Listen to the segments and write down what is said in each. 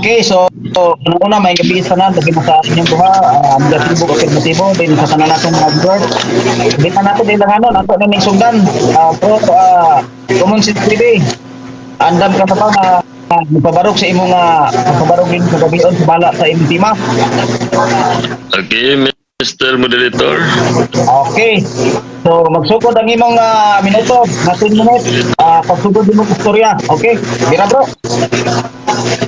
Okay, so una may gabi sa tanan, labi na sa inyong duha, negatibo afirmatibo, din sa tanan natong mga viewers. Di pa nato ilanganon, ato na ning sundan. Bro, Common Sense TV. Andam ka pa nga magpabarog sa imong magpabarog din sa gabion sa bala sa imong tema. Okay, Mr. Moderator. Okay. So magsugod ang imong minuto, na 10 minutes, pagsugod imong istorya. Okay? Bira, bro.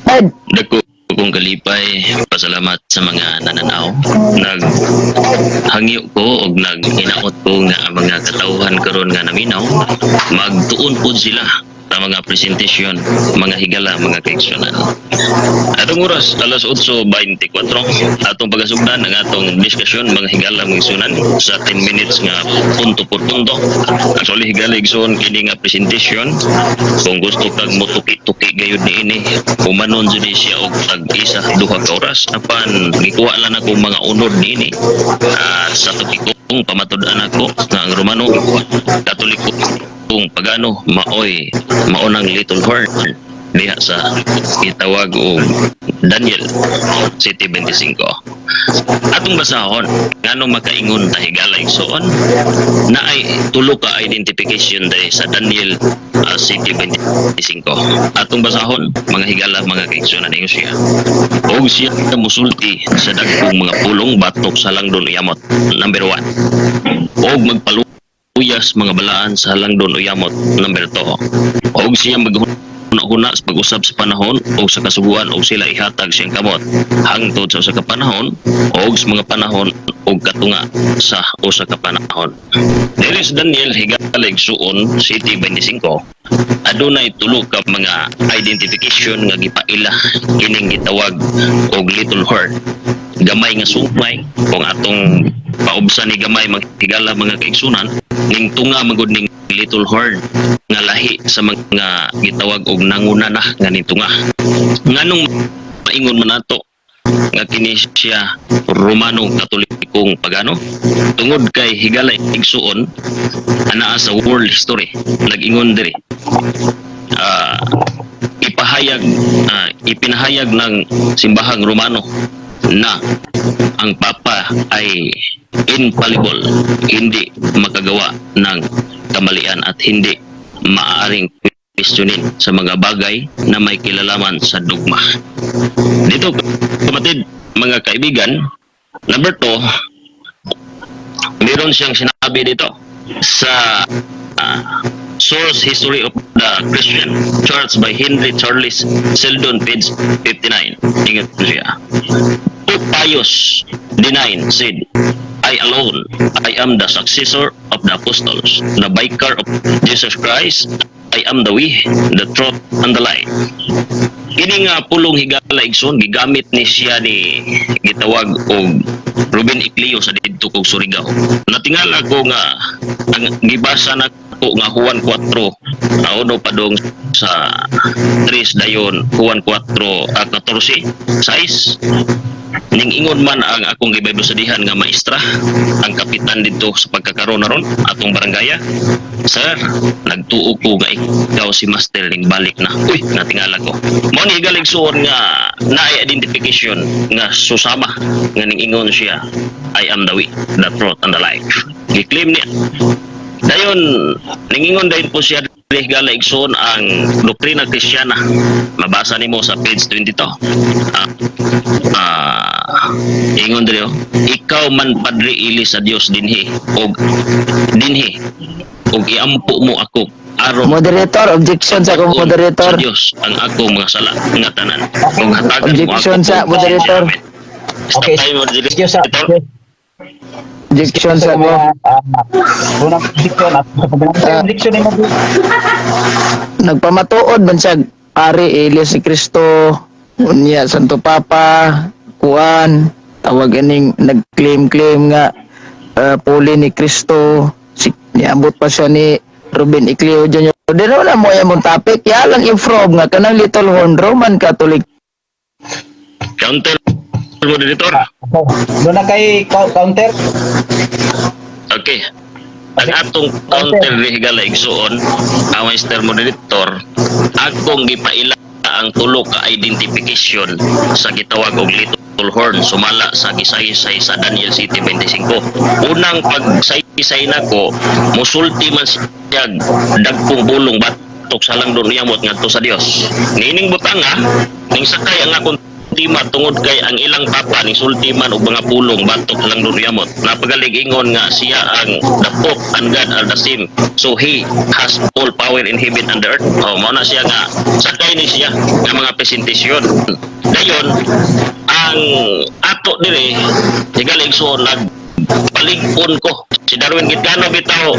Ed, Dako kong kalipay, pasalamat sa mga nananaw. Nag hangyo ko og naghinaot ko nga ang mga katawhan karon nga naminaw, magtuon pod sila sa mga presentasyon, mga higala, mga kaigsuonan. Atong oras, alas 8:24, atong pagasugdan ang atong diskusyon, mga higala, mga igsuonan, sa 10 minutes nga punto por punto. Actually, higala, igsoon, kini nga presentation, kung gusto kag mutuki-tuki gayud niini, humanon jud ni siya og tag isa duha ka oras, apan gikuha lang ako mga unod niini. Sa tupikong pamatud-an ako nga ang Romano Katoliko kung pagano maoy maunang little horn diha sa gitawag og Daniel 7:25. Atong basahon ngano makaingon ta, higala, igsoon, na ay tulo ka identification diri sa Daniel 7:25. Atong basahon, mga higala, mga kaigsuonan. Ingon siya, "Og siya musulti sa dagkong mga pulong batok sa langdon uyamot." Number 1. "Og magpaluyas mga balaan sa halangdon uyamot." Number 2. "Og siya maghuna-huna sa pag-usab sa panahon o sa kasuguan og sila ihatag siyang kamot hangtod sa usa ka panahon og sa mga panahon og katunga sa usa ka panahon." Diri sa Daniel, higala, igsuon, 7:25, adunay tulo ka mga identification nga gipaila kining gitawag og little horn, gamay nga sungay. Kung atong paubsa ni gamay, mga higala, mga kaigsuonan, ning tunga magud ning little horn nga lahi sa mga gitawag og nanguna na nga ning tunga. Nganong maingon man nato nga kini siya Romano Katolikong pagano? Tungod kay, higala, igsuon, anaa sa world history, nag-ingon diri, ipahayag ipinahayag ng simbahang Romano na ang Papa ay infallible, hindi makagawa ng kamalian at hindi maaaring questionin sa mga bagay na may kilalaman sa dogma. Dito, kapatid, mga kaibigan, number 2, meron siyang sinabi dito sa Source History of the Christian Church by Henry Charles Sheldon, page 59. Ingon siya, "Pope Pius IX said, 'I alone, I am the successor of the apostles, the vicar of Jesus Christ. I am the way, the truth, and the life.'" Kini nga pulong, higala, igsoon, gigamit ni siya ni gitawag og Ruben Ecleo sa didto kog Surigao. Natingala ko nga ang gibasa na ko nga Juan 4 uno padong sa 3, dayon Juan 4 14 6. Ning ingon man ang akong gibible studyhan nga maestra, ang kapitan dito sa pagkakaroon na ron atong barangaya, "Sir, nagtuo ko nga ikaw si master ning balik na." Uy, natingala ko. Mao ni, higala, igsuon, nga naay identification nga susama nga ning ingon siya, "I am the way, the truth and the life." Gi-claim niya. Dayon ningingon dayon po siya, higala, igsoon, ang Doktrina Kristiyana. Mabasa nimo sa page 22. Ingon diri, oh, "Ikaw man Padre Eli sa Dios dinhi og dinhi og iampo mo ako aron Moderator, objection sa akong moderator. sa Dios ang akong mga sala nga tanan ug hatagan mo Objection ako sa moderator. Amen." Stop Okay. tayo, moderator. Excuse sa Objection sa ako. Unang objection at sa pagbilang objection ni mo. Nagpamatuod man siya Ari Elias si Kristo, unya Santo Papa, kuan, tawag ining nag-claim-claim nga puli ni Kristo, si niabot pa siya ni Ruben Ecleo Jr. Di na mo mong topic, ya lang i-probe nga kanang little horn Roman Catholic. Counter, moderator. Okay. Doon na kay counter. Okay. Ang atong counter ni, higala, igsuon, ang Mr. Moderator, akong gipaila Ang tulo ka identification sa gitawag og little horn sumala sa gisaysay sa Daniel 7:25. Unang pagsaysay nako, musulti man siya dagkong bulong batok sa langdon yamot ngadto sa Dios. Niining butanga ning sakay ang akong tema tungod kay ang ilang papa ni sulti man og mga pulong batok sa langdon yamot. Napagalig ingon nga siya ang the Pope and God are the same. So he has all power in heaven and the earth. Oh, mao na siya nga sakay ni siya nga mga presentasyon. Dayon ang ato dire, higala igsoon, nag palig-on ko si Darwin Gitano bitaw,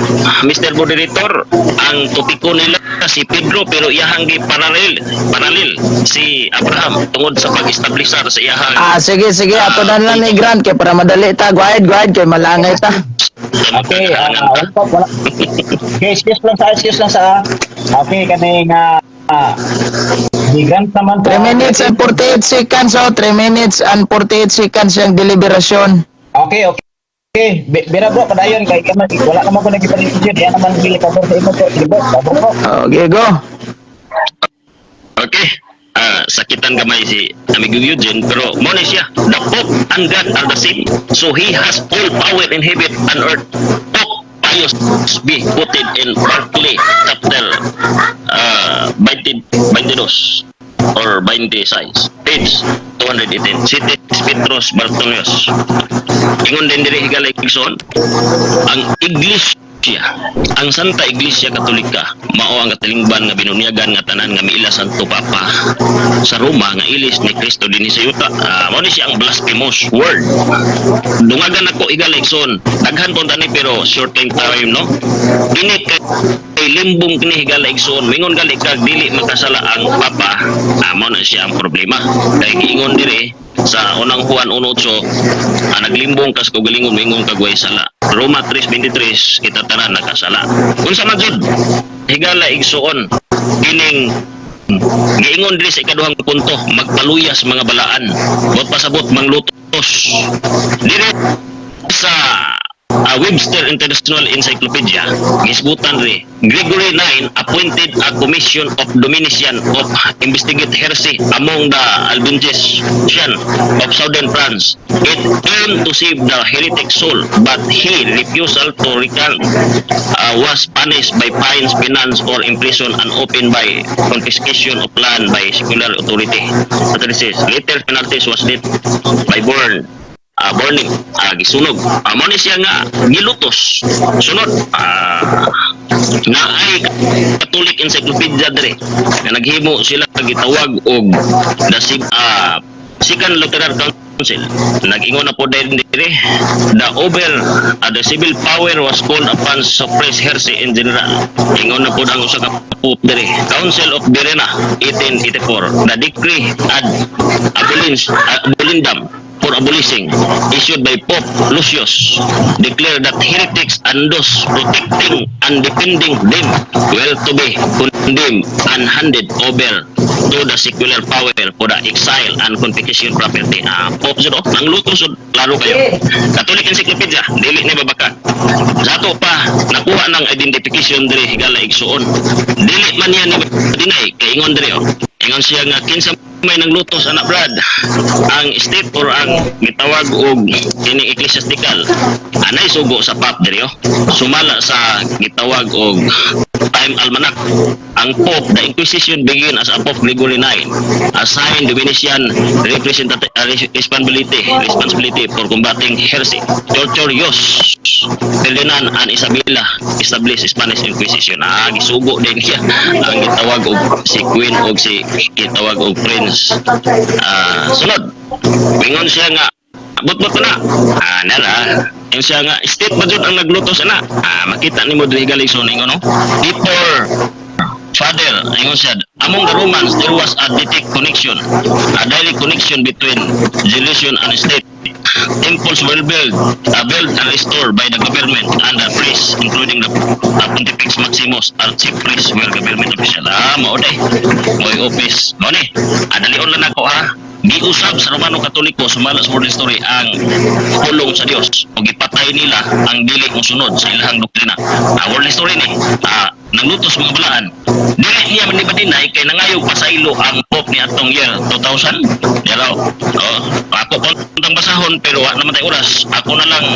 Mr. Moderator. Ang topiko nila si Pedro, pero iyahang gi parallel parallel si Abraham tungod sa pag-establisar sa iyahang Ah, sige, sige, ato na lang ni Grant kay para madali ta. Go ahead kay malangay ta. Okay, wala pa, wala. Okay, excuse lang sa, excuse lang sa. Okay, kani nga di grant naman 3 minutes and 48 seconds, oh, 3 minutes and 48 seconds yung deliberasyon. Okay. Okay, bira bro, padayon kay kaman wala naman ko nagipalisyon, yan naman gili pabor sa imo to. Sige bro, pabor bro. Okay, go. Okay. Sakitan gamay si amigo Eugene, pero mo ni siya, the Pope and God are the same, so he has all power in heaven and earth. Pope Pius B, quoted in Barclay chapter 20, 22 or 26, page 218, Cites Petrus Bartolomeus. Ingon din diri, higala igsoon, ang Iglesia, ang Santa Iglesia Katolika mao ang katilingban nga binunyagan nga tanan nga miila Santo Papa sa Roma nga ilis ni Kristo dinhi sa yuta. Mao ni siya ang blasphemous word. Dungagan ako, higala igsoon, daghan po tani pero short time time, no? Kini kay limbong kini, higala igsoon. Mingon gali kag dili makasala ang papa, mao na siya ang problema kay giingon dire sa unang Juan 1:8, naglimbong kas kaugalingon, mingon kag way sala. Roma 3:23, kita tanan nakasala. Unsa man jud, higala igsoon, kining giingon diri sa ikaduhang punto, magpaluyas mga balaan, bot pasabot manglutos. Diri sa Webster International Encyclopedia, gisgutan ri, Gregory IX appointed a commission of Dominican of investigate heresy among the Albigensian of southern France. It aimed to save the heretic soul, but he refusal to recant was punished by fines, penance, or imprison and open by confiscation of land by secular authority. Authorities. Later penalties was death by burning, gisunog. Mo ni siya nga gilutos. Sunod, na ay Catholic Encyclopedia dire nga naghimo sila gitawag og the Second Lateran Council. Nag-ingon na po din dire, the civil power was called upon suppress heresy in general. Ingon na po ang usa ka pope dire. Council of Verona, 1884, the decree ad abolendam, for abolishing, issued by Pope Lucius, declared that heretics and those protecting and defending them were to be condemned and handed over to the secular power for the exile and confiscation property. Pope jud oh, nangluto sud, klaro kayo. Catholic Encyclopedia, dili ni babaka. Sa ato pa, nakuha ng identification diri, higala igsuon. Dili man niya ni deny kay ingon diri oh. Ingon siya nga kinsa may nanglutos ana, Brad, ang state or ang gitawag og kining ecclesiastical? Anay sugo sa pap diri oh. Sumala sa gitawag og Time Almanac. Ang Pope, the Inquisition begin as a Pope Gregory IX, assigned Dominican representative responsibility for combating heresy. Torturios Ferdinand and Isabella established Spanish Inquisition. Gisugo din siya ang gitawag og si Queen og si gitawag og Prince. Sunod. Ingon siya nga butbut na. Nara. Ingon siya nga state ba jud ang naglutos ana? Makita nimo diri, higala igsoon, ingon no. Before Father, ingon siya, among the Romans, there was a direct connection between religion and state. Temples were built and restored by the government and the priests, including the Pontifex Maximus, our chief priests were government official. Mao day. Mo'y office. Mao ni. Dalion lang ako ha. Giusab sa Romano Katoliko sumala sa world history ang pulong sa Dios o gipatay nila ang dili mosunod sa ilahang doktrina. World history ni. Nanglutos mga balaan. Dili niya man deny kay nangayo pasaylo ang Pope ni atong year 2000. Pero oh, ako kontang basahon pero wa naman tay oras. Ako na lang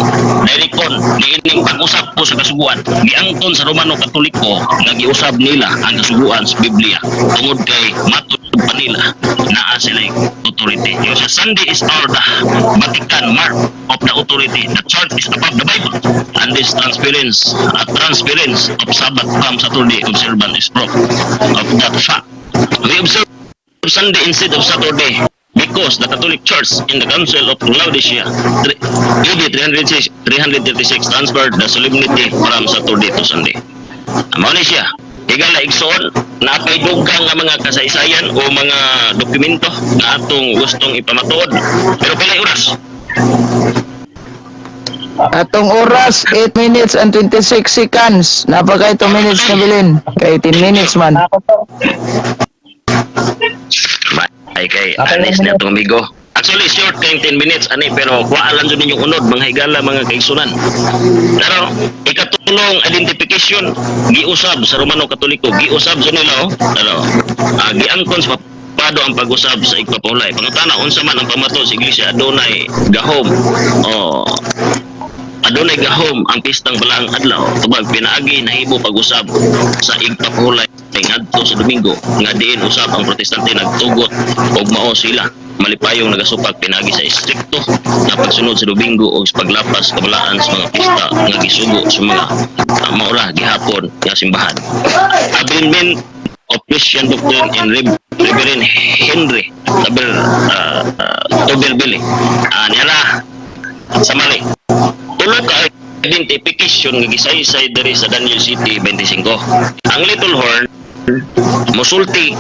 direkon niining pag-usab ko sa kasuguan. Giangkon sa Romano Katoliko nga giusab nila ang kasuguan sa Biblia tungod kay matud pa nila naa sila authority. Yung sa Sunday is our the Vatican mark of the authority. The church is above the Bible. And this transference, a transference of Sabbath from Saturday observance is proof of that fact. We observe Sunday instead of Saturday because the Catholic Church in the Council of Laodicea, AD 306, 336, transferred the solemnity from Saturday to Sunday. Mao ni siya. Higala igsoon, napay dugang nga mga kasaysayan o mga dokumento na atong gustong ipamatuod. Pero pila oras? Atong oras, 8 minutes and 26 seconds. Napakay 2 minutes na bilin. Kay 10 minutes man. Ako to. Ay kay Okay, anis 1 ni atong amigo. Actually, short kay 10 minutes ani, pero kuha lang jud ninyong unod, mga higala, mga kaigsunan. Pero ikatulong identification, giusab sa Romano Katoliko, giusab sa nila oh. Pero giangkon sa papado ang pag-usab sa igpapahulay. Pangutana, unsa man ang pamatuod sa iglesia adunay gahom oh, adunay gahom ang pistang balaang adlaw? Tubag pinaagi nahimo pag-usab sa igpapahulay ngadto sa Domingo nga diin usab ang Protestante nagtugot og mao sila malipayong nagasupak pinaagi sa estrikto na pagsunod sa Domingo o sa paglapas kabalaan sa mga pista nga gisugo sa mga maura gihapon nga simbahan. Amendment of Christian Doctrine in Reverend Henry Taber Tuberville. Niya sa mali. Tulo ka identification nga gisaysay diri sa Daniel 7:25. Ang little horn musulti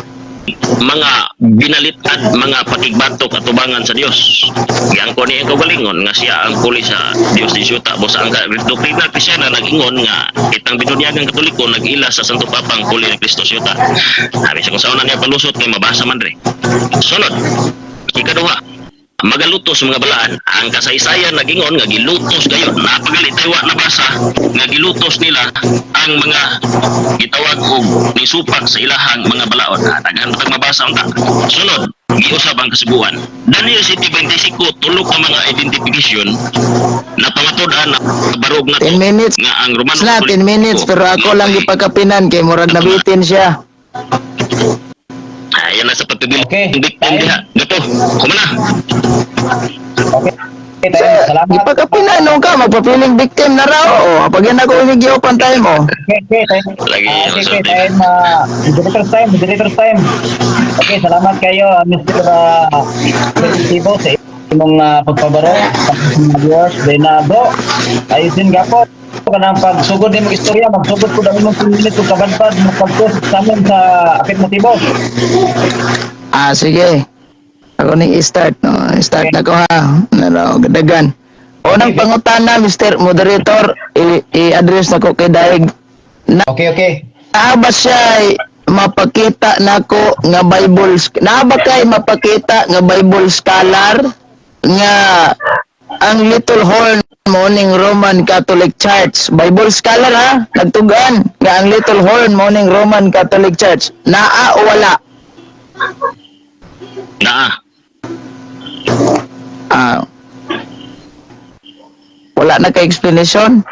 mga binalitad, mga pakigbato katubangan sa Dios. Giangko ni ang kaugalingon nga siya ang puli sa Dios di syuta. Busa ang doktrina Kristiyana nag-ingon nga itang binunyagang Katoliko nag-ila sa Santo Papa ang puli ni Kristo syuta. Sabi sa kung saan na niya palusot kay mabasa man re. Sunod, ikaduha, magalutos mga balaan. Ang kasaysayan nagingon nga gilutos gayon. Napagali tayo nabasa nga gilutos nila ang mga gitawag og nisupak sa ilahang mga balaod. Daghan pa tag mabasa unta. Sunod, giusab ang kasuguan. Daniel 7:25, tulo ka mga identification na pamatud-an na barog na 10 minutes nga ang Romano na, 10 minutes, pero ako lang gipakapinan kay murag nabitin siya. Ayan na sa pagpibili. Okay. Victim diha. Gato, kumana. Okay. Tayo. Salamat. Gipakapinan no ka, magpapiling victim na raw. O, pag yan ako inigyopan time mo. Okay, tayo. Lagi, Okay, masulti. tayo. Moderator's time, moderator's time. Okay, salamat kayo, Mr. Tibo, sa imong pagpabaro sa mga viewers. Then, bro, ayusin gapo. Kanang pagsugod ni mong istorya, magsugod ko dami mong 10 minutes ug kabadbad magpag-post sa amin sa afirmatibo. Ah, sige. Ako ning i-start, no? Start na ko ha. Naro, gadagan. Unang pangutana, Mr. Moderator, i-address na ko kay Daig. Na Okay. Naa ba siya mapakita nako nga Bible, naa ba kay mapakita nga Bible scholar nga ang little horn mao ning Roman Catholic Church? Bible scholar ha, nagtugan nga ang little horn mao ning Roman Catholic Church. Naa o wala? Naa. Ah, wala na kay explanation.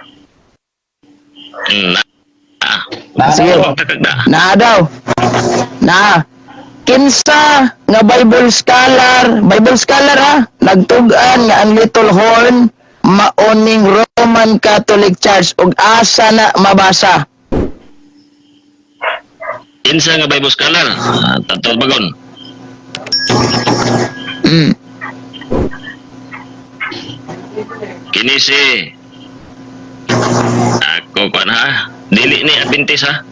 Naa. Naa Sige. na, bro. Kakagda. Naa daw. Naa. Kinsa nga Bible scholar, Bible scholar ha, nagtug-an nga ang little horn maoning Roman Catholic Church ug asa na mabasa? Kinsa nga Bible scholar? Tatol bagon. Kini si ako kuan ha. Dili ni Adventist ha.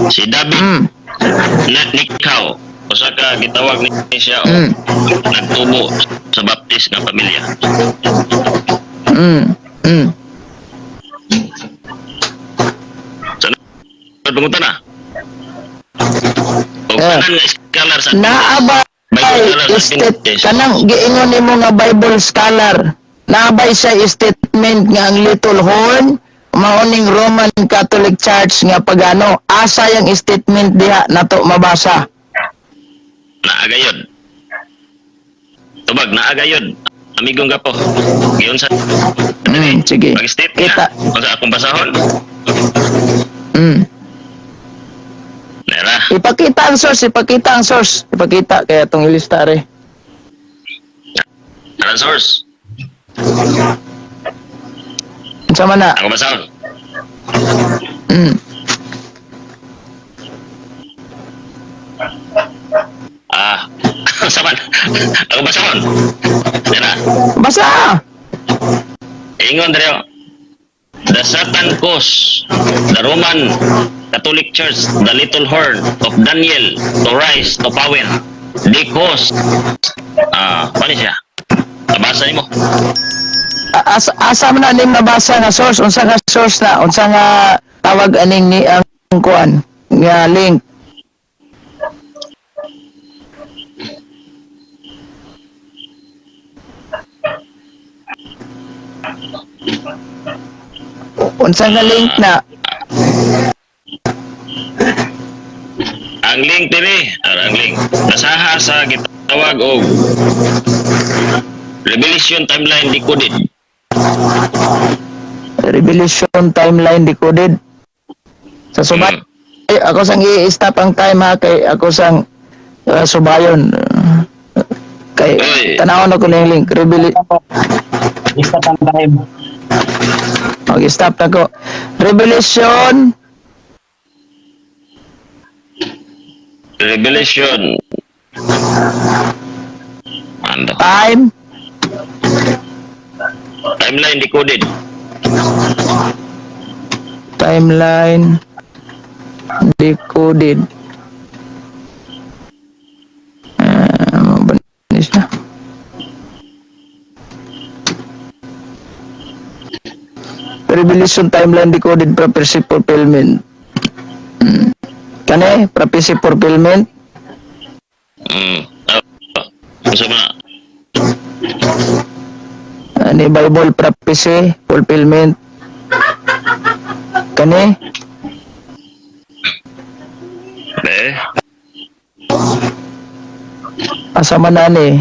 Si David na Nikaw. Usa ka gitawag ni siya og nagtubo sa Baptist nga pamilya. Sa pangutana. O tanan nga scholar sa Naa ba Bible scholar sa state Adventist. Kanang giingon nimo nga Bible scholar, naa ba siya statement nga ang little horn Maoning Roman Catholic Church nga pagano. Asa yang statement diha nato mabasa? Naagayod. Tubag, naagayod. Amigong gapo. Giyon sa Sige. Pag-state Kita. niya. Unsa akong basahon? Nera. Ipakita ang source, ipakita ang source. Ipakita kaya itong ilista re. Anong source? Unsa man na? Ako basahon. Ah, unsa man? Ako basahon. Nera. Basa! Ingon Dreo. The Satan caused the Roman Catholic Church, the little horn of Daniel, to rise to power. They caused, ah, paano siya? Nabasa nimo. Asa man na ning mabasa nga source? Unsa nga source na? Unsa nga tawag aning ni ang kuan nga link? Unsa nga link na? Ang link diri, ang link. Nasaha sa gitawag og Revelation Timeline Decoded. Revelation Timeline Decoded. Sa subay, ako sang i-stop ang time ha, kay ako sang subayon. Kay Oy. tanawon ako na yung link. Stop ang time. Okay, stop na ko. Revelation Revelation ano? Time Timeline Decoded. Timeline Decoded. Ah, uh, ba siya? Revelation Timeline Decoded, Prophecy Fulfillment. Kani, Prophecy Fulfillment. Ah, unsa man na? Ani Bible Prophecy Fulfillment. Kani, Eh, asa man na ni?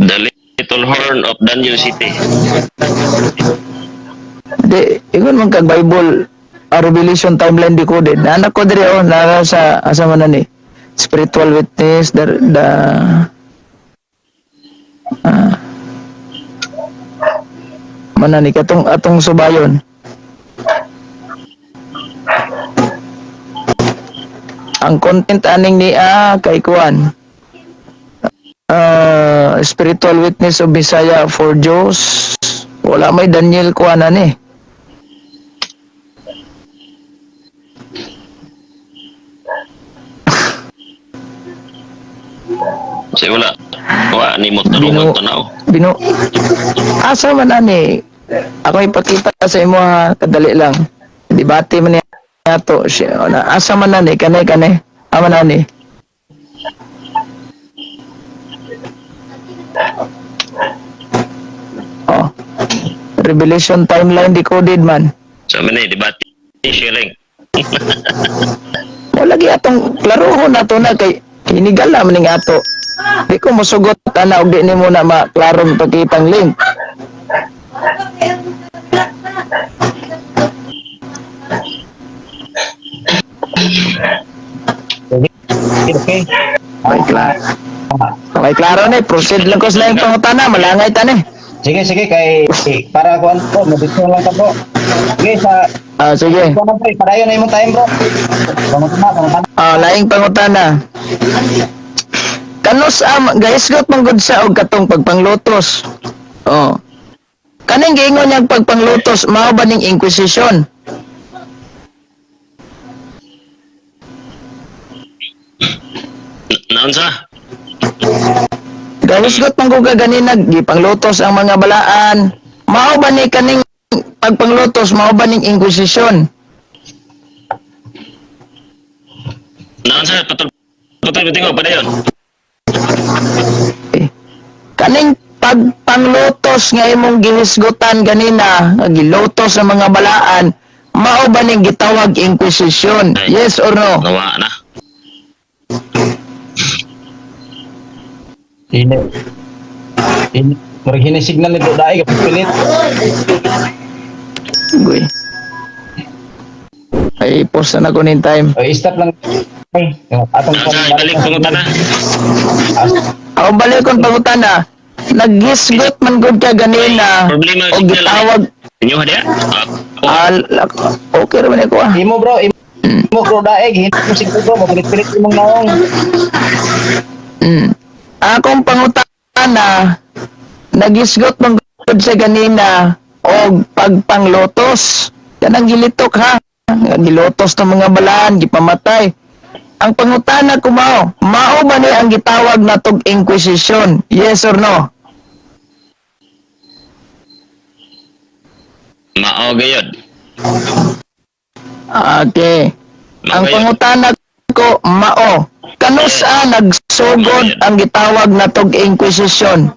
The Little Horn of Daniel City. Di, ingon man kag Bible a Revelation Timeline Decoded. Naanak ko diri oh, nara sa asa man na ni? Spiritual Witness, the man na ni katong atong subayon. Ang content aning ni kay kuan. Spiritual Witness of Messiah for Jews. Wala may Daniel kuan ani. Kasi wala. Wa ni mo tarungan tanaw. Bino asa man ani? Ako ipakita sa imo ha, kadali lang. Debate man niya ato siya. Na, asa man ani kani kani? Ama na ni? Oh. Revelation Timeline Decoded man. So man eh, debate sharing. Wala gi atong klarohon nato na kay hinigala man ning ato. Di ko mosugot ana og di nimo na maklarong pakitang link. Okay. Okay, klaro. Okay, klaro ni. Proceed lang ko sa laing pangutana. Malangay ta ni. Sige, sige, kay para kuan po, mabito lang ka bro. Sige, sa Ah, sige. kuan bro, padayon na imong time, bro. Pangutana, pangutana. Ah, laing pangutana. Kanus am gaisgot man gud sa og katong pagpanglutos. Oh. Kaning giingon niyang pagpanglutos mao ba ning inquisition? Naunsa? Gahisgot man gud ka ganina gipanglutos ang mga balaan. Mao ba ni kaning pagpanglutos mao ba ning inquisition? Naunsa patol patol bitingo padayon. Eh, kaning Pagpanglutos nga imong gihisgutan ganina, nga gilutos sa mga balaan, mao ba ning gitawag inquisition? Ay. Yes or no? Nawa na. Hini. Hini. Murag hini signal ni Bro Daig pilit. Guy. Ay, post na ko nin time. O stop lang. Ay, atong Asa, balik pangutana. Ako balik kong pangutana. Naghisgot man gud ka ganina Problema o signal. gitawag Inyo ha diya? ah, okay ra man ako ah. Imo bro, imo Bro Daig, hini mo signal bro, mapilit-pilit imong naong. Akong pangutana, nagisgot man gud sa ganina og pagpanglotos. Kanang gilitok ha. Nga gilotos ng mga balaan, gipamatay. Ang pangutana ko mao, mao ba ni ang gitawag natog inquisition? Yes or no? Mao gayod. Okay. Mao Ang gayod. pangutana ko mao, kanusa nagsugod ang gitawag natog inquisition?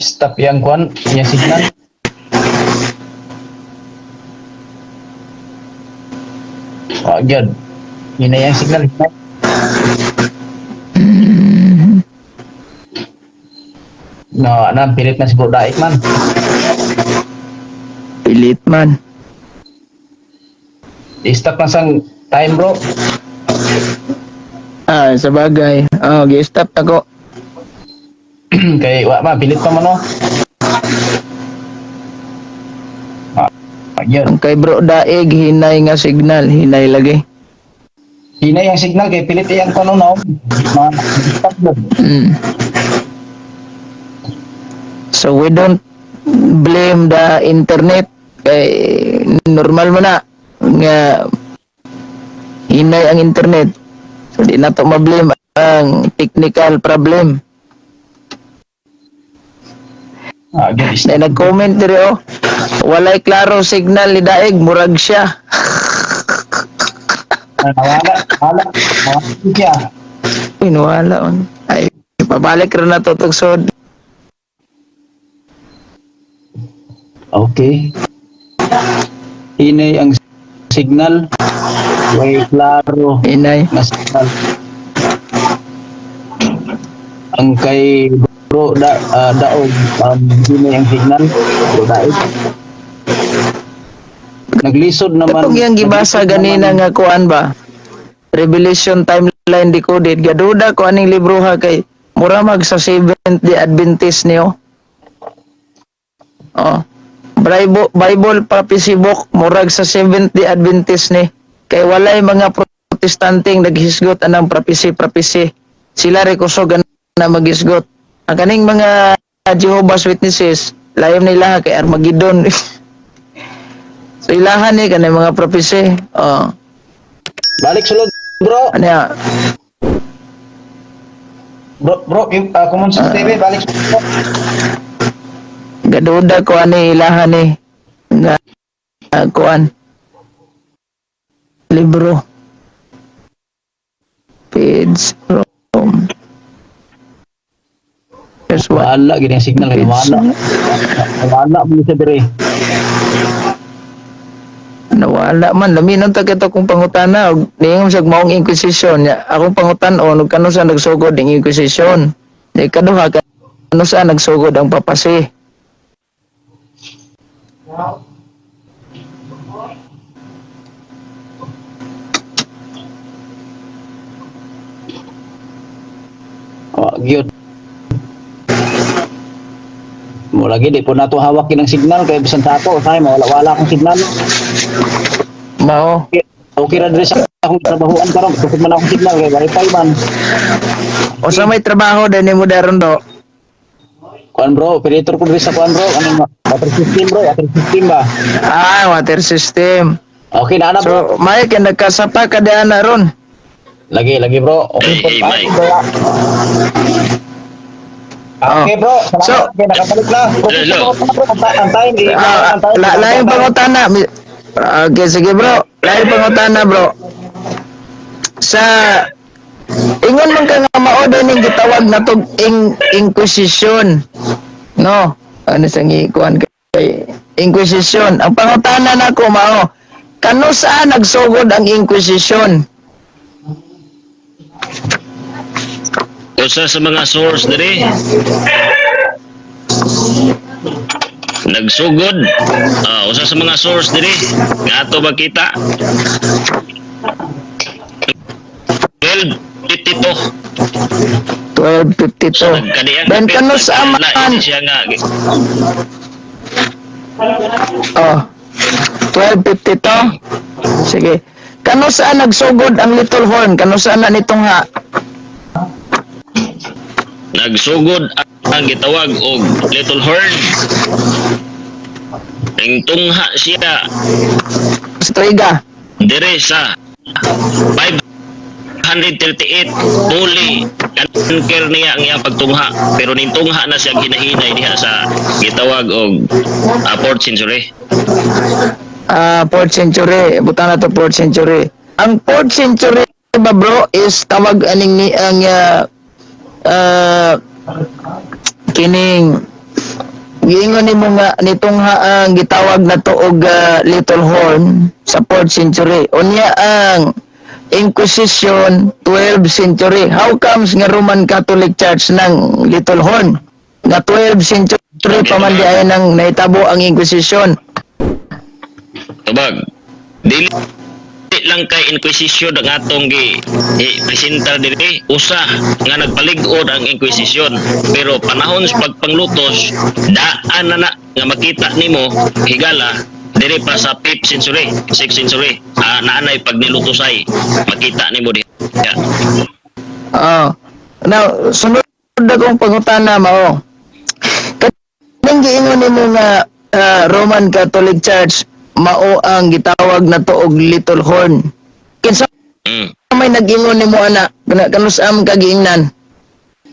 Stop yang kwan, yang signal. Oh, gyud. Yun na yung signal. No, na pilit na si Bro Daig man. Pilit man. I-stop na sang time bro. Ah, sa bagay. Oh, gi-stop ako. Kay wa man pilit pa man no. Ah, yun. Ang kay Bro Daig, hinay nga signal, hinay lagi. Hinay ang signal kay pilit iyang kwan no. Ma stop yun. So we don't blame the internet kay normal mo na nga hinay ang internet. So di na to ma-blame ang technical problem. Ah, gyud. Na nag-comment diri oh. Walay klaro signal ni Daig, murag siya. Wala, wala. Wala siya. Uy, nawala on. Ay, pabalik ra na to tugsod. Okay. Hinay ang signal. Way klaro Hinay. na signal. Ang kay bro da, daog hinay ang signal. Bro Daig. Naglisod naman. Katong iyang gibasa naglisod ganina naman- nga kuan ba? Revelation timeline decoded. Gaduda ko aning libro ha kay mura mag sa Seventh Day Adventist niyo. Oh. Bible, Bible Prophecy Book murag sa Seventh Day Adventist ni. Kay walay mga protestanteng naghisgot anang prophecy prophecy. Sila re kusog na maghisgot. Ang kaning mga Jehovah's Witnesses, layom nila kay Armageddon. So ilahan ni kanang mga prophecy. Oh. Balik sulod bro. Ano ya? Bro, bro, yung, Common Sense TV, balik sulod. Gaduda ko ani ilahan ni nga kuan libro page from Here's what Wala gid ang signal kay page wala. Wala mo siya dire. Nawala man lami nun ta kita kong pangutana og niingon siya og maong inquisition nya akong pangutan-on og kano sa nagsugod ang inquisition di kaduha kano sa nagsugod ang papasi. Oh, gyud. Mo lagi di po nato hawak kinang signal kay bisan sa ato usahay mawala-wala akong signal. Mao. Okay ra diri sa akong trabahoan karon, kusog man akong signal kay wifi man. Usa may trabaho din nimo daron do? Kuan bro, operator ko diri sa kuan bro, ano water system bro, water system ba? Ah, water system. Okay na na bro. So, may kay nagkasapa ka diyan na ron. Lagi lagi bro. Okay Hey, hey, po. Mike. Okay bro, salamat. So- Okay, nakabalik na. Hello. Ang time, eh, Ah, ang time. la laing pangutana. Okay, sige bro. Laing pangutana bro. Sa ingon man ka nga mao ning gitawag natog Inquisition. No? Ano sa ngikuan kay Inquisition. Ang pangutana nako mao, kanusa nagsugod ang Inquisition? Usa sa mga source diri nagsugod, usa sa mga source diri nga ato makita, 1252. 1252. So nagkadiyang Then kanusa man siya nga Oh. 1252. Sige. Kanusa nagsugod ang Little Horn? Kanusa na nitong ha? Nagsugod ang gitawag og Little Horn, ing tungha siya Sa Triga. dire sa 538. Puli kanker niya ang iyang pagtungha, pero nintungha na siya ginahinay diha sa gitawag og 4th century. Ah, 4th century. Buta na to 4th century. Ang 4th century ba, bro, is tawag aning ni ang kining giingon nimo nga nitong ha ang gitawag na to og Little Horn sa 4th century. Unya ang Inquisition 12th century. How comes nga Roman Catholic Church ng Little Horn? Nga 12th century pa man di ay nang nahitabo ang Inquisition. Tubag, dili lang kay Inquisition ang atong gi presentar diri. Usa nga nagpalig-on ang Inquisition, pero panahon sa pagpanglutos, daan na na nga makita nimo, higala, diri pa sa 5th century, 6th century, naanay pag nilutosay makita nimo diha. Oo. Now, sunod akong pangutana mao. Kaning giingon nimo nga Roman Catholic Church mao ang gitawag na to og Little Horn. Kinsa may nag-ingon nimo ana? Kanus am ka giingnan?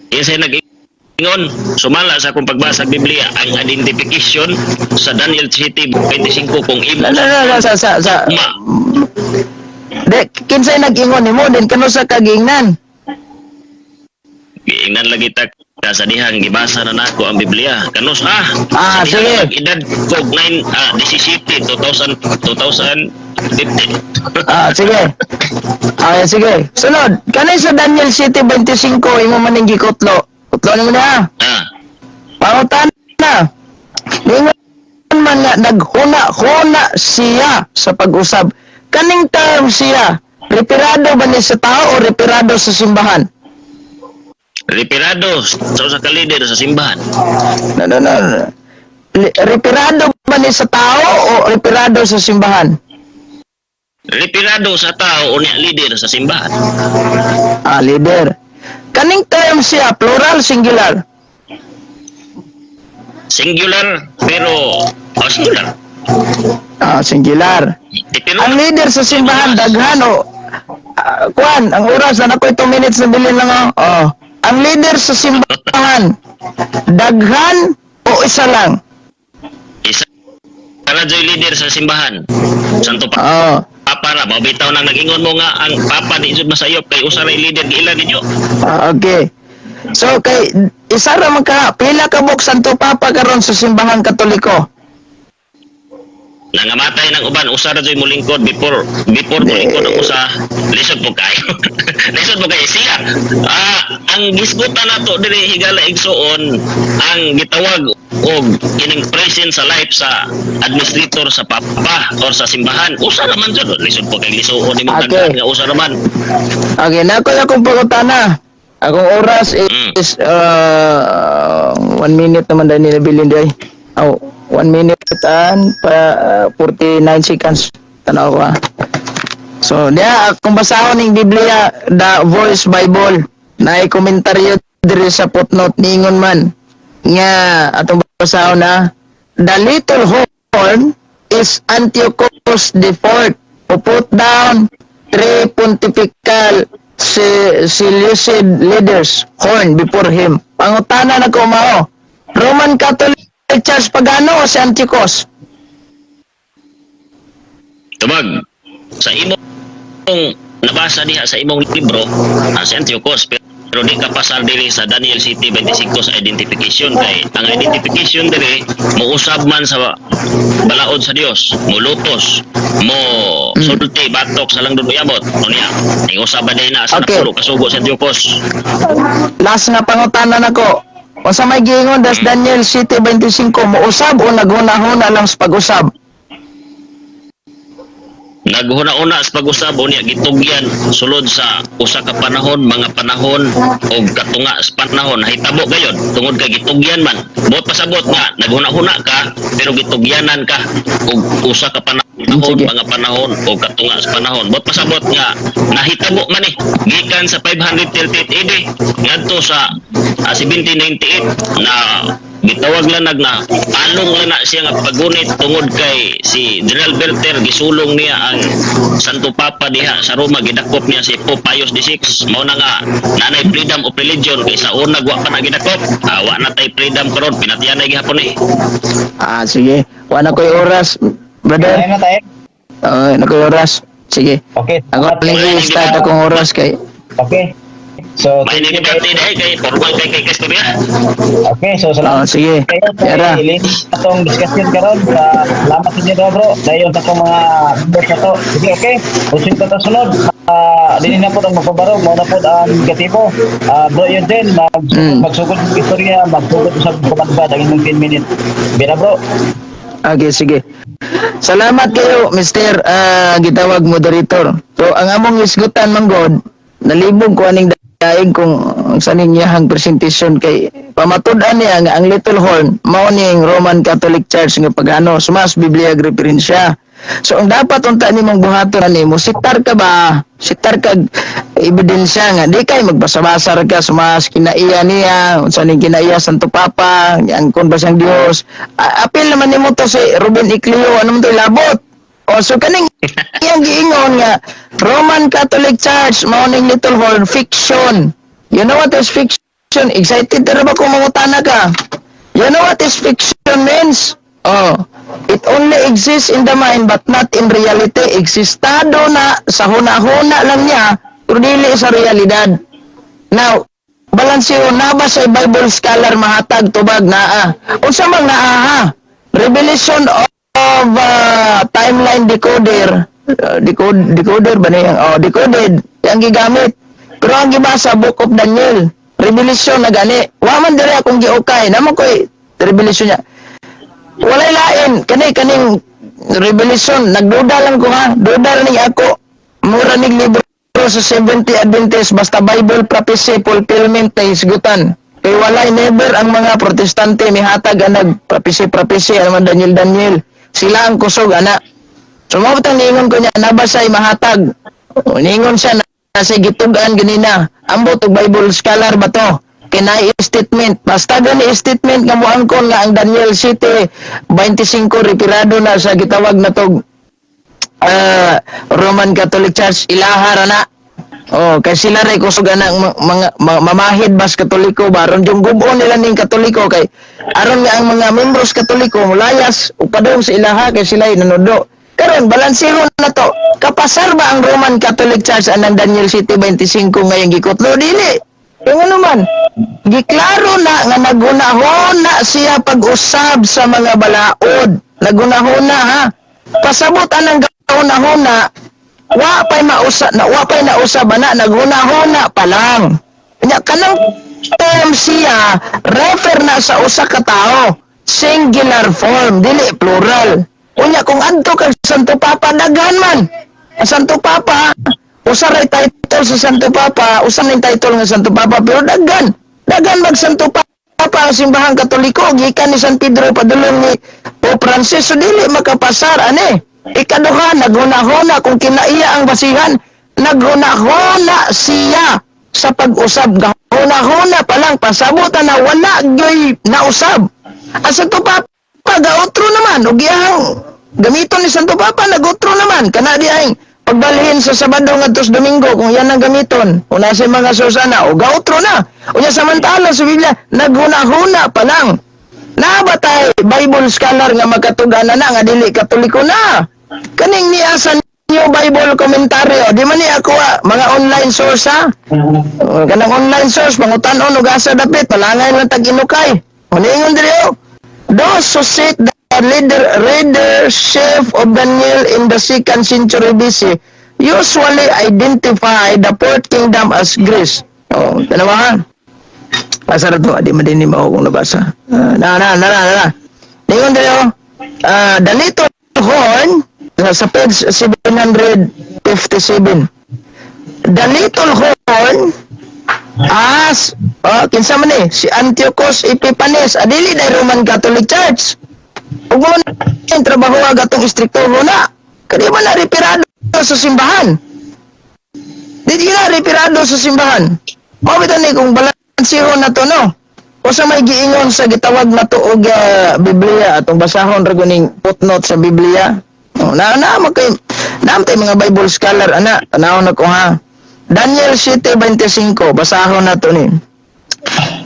Kinsay nag-ingon? Sumala sa akong pagbasa sa Biblia, ang identification sa Daniel 7:25 kung imo Na na na, na sa ma De, kinsay nag-ingon nimo din kanusa ka giingnan? Giingnan lagi ta ka sa dihang gibasa na nako ang Biblia. Kanus ah. Ah, Sa dihang sige. nag-edad ko 9 17 2000 2015. Ah, sige. Ah, sige. Sunod, kanay sa Daniel 7:25 imo man ning gikutlo. Kutlo nimo na. Ah, Pangutan na. Ningon man nga naghuna-huna siya sa pag-usab. Kaning term siya, referado ba ni sa tao o referado sa simbahan? Referado sa usa ka leader sa simbahan. No, no, no. Referado ba ni sa tao o referado sa simbahan? Referado sa tao o niya leader sa simbahan. Ah, leader. Kaning term siya, plural, singular? Singular pero oh, singular. Ah, singular. Pero Ang leader sa simbahan, daghan o kuan, ang oras na nako 2 minutes na bilin lang oh. Oh. Ang leader sa simbahan, daghan o isa lang? Isa ra joy leader sa simbahan. Santo Oh. Papa ra, mao bitaw nang nag-ingon mo nga ang Papa di jud masayop kay usa ra leader giila ninyo. Ah, okay. So kay isa ra man ka, pila ka buok Santo Papa karon sa simbahang Katoliko? Nangamatay ng uban, usa ra joy molingkod before before molingkod ang usa, lisod po kayo. Lisod po kayo siya. Ang gisgutan nato diri, higala igsuon, ang gitawag og kining present sa life sa administrator sa papa or sa simbahan, usa ra man jud. Lisod po kay lisuon nimo Okay. tagdaan nga usa ra man. Okay, nako na akong pangutana. Akong oras is 1 minute naman dahil nilabilin day. Oh, 1 minute and pa, 49 seconds. Tanaw ko ah. So, diya, kung basahon ning Biblia, The Voice Bible, na komentaryo diri sa footnote ningon man nga atong basahon na the little horn is Antiochus the Fourth who put down three pontifical Seleucid leaders horn before him. Pangutana na ko mao, Roman Catholic Church pagano o si Antiochus? Tubag sa imong nabasa diha sa imong libro, si Antiochus, pero di ka pasar diri sa Daniel 7:25 sa identification, kay ang identification diri mousab man sa balaod sa Dios, molutos, mo sulti batok sa langdon uyabot. Unya, ning usab ba na sa napulo kasugo sa Antiochus? Last nga pangutana nako. Unsa may giingon das Daniel 7:25, mousab o naghuna-huna lang sa pag-usab? Naghuna-una sa pag-usab, unya gitugyan sulod sa usa ka panahon, mga panahon og katunga sa panahon. Hitabo gayod tungod kay gitugyan man. Buot pasabot nga naghuna-huna ka pero gitugyanan ka og usa ka panahon, mga panahon og katunga sa panahon. Buot pasabot nga nahitabo man eh gikan sa 538 AD ngadto sa 1798 na gitawag lanag na palong lang na siya nga paggunit tungod kay si General Berter gisulong niya ang Santo Papa diha sa Roma, gidakop niya si Pope Pius XVI. Mao na nga nanay freedom of religion, kay sa una wa pa na gidakop. Wa na tay freedom karon, pinatyanay gihapon eh. Ah, sige. Wa na ko'y oras, brother. Tayo na tayo. Na ko'y oras. Sige. Okay. Ako lang start akong oras kay Okay. So, May thank you debate kayo. dahil kay formal kay istorya. Okay, so salamat Oh, sige. kayo sa Yara. ilin atong discussion karon. Salamat sa inyo bro. Dayon sa atong mga members na to. Sige, okay. Usin pa ta sunod. Dili na po ang magpabarog, mao na po ang negatibo. Bro, yun din magsugod ng istorya, magsugod sa kumanbad ang inyong 10 minutes. Bira, bro. Okay, sige. Salamat kayo, Mr. Gitawag moderator. So, ang among isgutan man god, nalibog ko aning daig kung ang saning iyahang presentation kay pamatud-an niya nga ang Little Horn mao ning Roman Catholic Church nga pagano sumas Biblia ag referensya. So ang dapat unta nimong buhaton ani mo sitar ka ba? Sitar ka ebidensya nga di kay magbasa-basa ra ka sumas kinaiya niya, unsa ning kinaiya Santo Papa, ang kon ba siyang Dios. Apil naman nimo to si Ruben Icleo, ano man to labot. O so kaning iyang giingon nga Roman Catholic Church mao ning Little Horn, fiction. You know what is fiction? Excited na ba kung mangutana ka? You know what is fiction means? Oh, it only exists in the mind but not in reality. Existado na sa huna-huna lang niya pero dili sa realidad. Now, balanseho na ba sa Bible scholar mahatag tubag naa? Unsa man naa ha? Revelation of timeline decoder, decoder ba niya? Oh, decoded yang gigamit. Pero ang gibasa, Book of Daniel. Revelation na gani. Wa man diri akong giukay. Namo koy revelation niya. Walay lain kani kaning revelation, nagduda lang ko ha, duda ra ni ako. Mura nig libro sa 70 Adventist, basta Bible prophecy fulfillment na hisgutan kay walay never ang mga Protestante mihatag anag prophecy prophecy, ano man Daniel Daniel, sila ang kusog ana. So mao bitang niingon ko niya nabasay mahatag. O, niingon siya na sa gitug-an ganina. Ambot og Bible scholar ba to? Kinay statement. Basta gani statement nga moangkon nga ang Daniel 7:25 referado na sa gitawag na tog Roman Catholic Church, ilaha ra na. Oh, kay sila ray kusog ana ang mga mamahid bas Katoliko ba aron yung gubo nila ning Katoliko, kay aron nga ang mga membros Katoliko mulayas ug padung sa ilaha kay sila nanudo. Karon balansehon na to. Kapasar ba ang Roman Catholic Church anang Daniel 7:25 ngayong gikutlo? Dili. Yung ano man, giklaro na nga nagunahona siya pag-usab sa mga balaod. Nagunahona ha. Pasabot anang gahuna-huna, wa pa'y mausa na, wa pa'y nausab ana, naghuna-huna pa lang. Nya kanang term siya refer na sa usa ka tao, singular form, dili plural. Unya kung adto kag Santo Papa, daghan man. Ang Santo Papa, usa ray title sa Santo Papa, usa ning title nga Santo Papa, pero daghan. Daghan mag Santo Papa ang simbahang Katoliko gikan ni San Pedro padulong ni Pope Francis, so dili makapasar ani. Ikaduha, naghuna-huna kung kinaiya ang basihan, naghuna-huna siya sa pag-usab. Gahuna-huna pa lang, pasabutan na wala gyoy nausab. Ang Santo Papa, gautro naman, ug iyang gamiton ni Santo Papa, nagutro naman. Kana di ay pagbalhin sa Sabado ngadto sa Domingo, kung yan ang gamiton, una sa mga susana, o gautro na. Unya samantala sa Biblia, naghuna-huna pa lang. Naa ba tay Bible scholar nga makatugana na nga dili Katoliko na? Kaning niya sa New Bible Bible commentary. O, di man ni ako ah, mga online source ha. O, kanang online source, pangutan-on og asa dapit, palangay lang tag inukay. O, niingon diri oh. Those who seek the leadership of Daniel in the second century BC usually identify the fourth kingdom as Greece. Oh, tanawa ha. Asa ra to? Di man din mo kung nabasa. Na, na, na, na, na. Ningon diri oh. The little horn sa page 757. The little horn as, oh, kinsa man eh, si Antiochus Epiphanes, adili na Roman Catholic Church. Ug mo yung trabaho gatong istrikto na. Kadi man na referado sa simbahan. Di na referado sa simbahan. Mao bitaw ni kung balansihon na to, no. O sa may giingon sa gitawag na to og Biblia, atong basahon ra guning footnote sa Biblia. Oh, na na makay na tay mga Bible scholar ana, tanaw na ko ha. Daniel 7:25, basahon na to ni.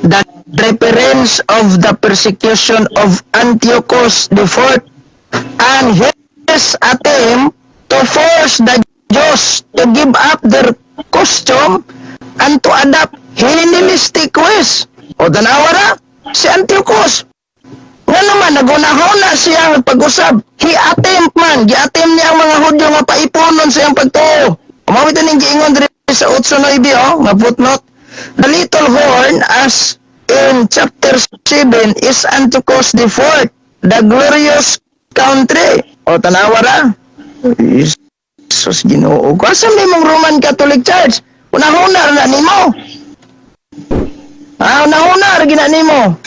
The reference of the persecution of Antiochus IV and his attempt to force the Jews to give up their custom and to adopt Hellenistic ways. O tanawa ra, si Antiochus. Nga naman, nagunahona siya ang pag-usab. He attempt man, gi-attempt niya ang mga Hudyo nga paipunon sa iyang pagtuo. Mao ito ning giingon diri sa 8.9, oh, nga footnote. The little horn as in chapter 7 is Antiochus the fourth, the glorious country. O tanawa ra. Jesus, Ginoo ko. Asa may mong Roman Catholic Church? Unahuna na nimo. Ah, unahuna ra gina nimo.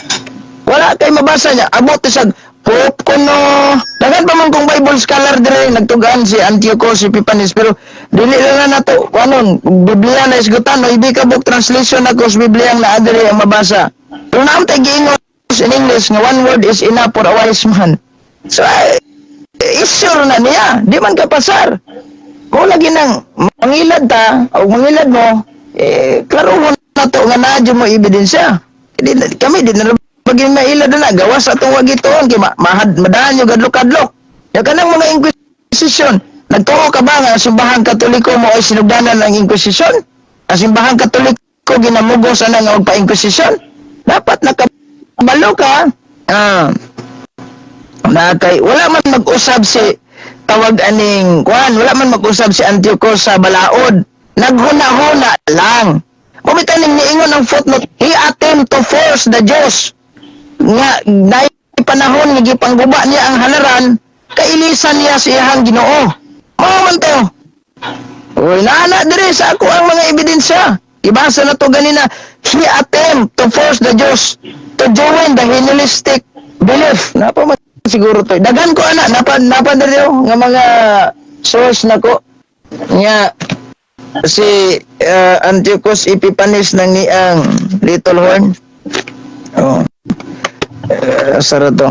Wala kay mabasa niya. Abot sa Pope kuno. Daghan pa man kong Bible scholar dire nagtugaan si Antiochus Epiphanes, pero dili lang na nato kuanon Biblia na isgutan no, hindi ka book translation ako sa Biblia ang naa diri ang mabasa. Pero naam tay giingon in English nga one word is enough for a wise man. So ay, issue na niya, di man ka pasar. Kung lagi nang mangilad ta o mangilad mo, eh, klarohon na to nga naa mo ebidensya. Di, kami di na bagin mailad na gawas atong wagituon kay mahad madahan yung gadlok-kadlok. Ya kanang mga inquisition, nagtuo ka ba nga ang Simbahang Katoliko mo ay sinugdanan ng inquisition? Ang Simbahang Katoliko ginamugos ana nga og pa-inquisition? Dapat nakabalo ka. Ah, na kay wala man mag-usab si tawag aning kuan, wala man mag-usab si Antiochus sa balaod, naghuna-huna lang. Mao ning niingon ang footnote, he attempt to force the Jews nga naay panahon nga gipangguba niya ang halaran, kailisan niya sa iyang Ginoo. Mao man to. Uy, naana dire sa ako ang mga ebidensya. Ibasa na to ganina. He attempt to force the Jews to join the Hellenistic belief. Napa man siguro to. Daghan ko ana, napa napa dire oh, nga mga source nako nga si Antiochus Epiphanes nang ni ang little horn. Oh. Sara to.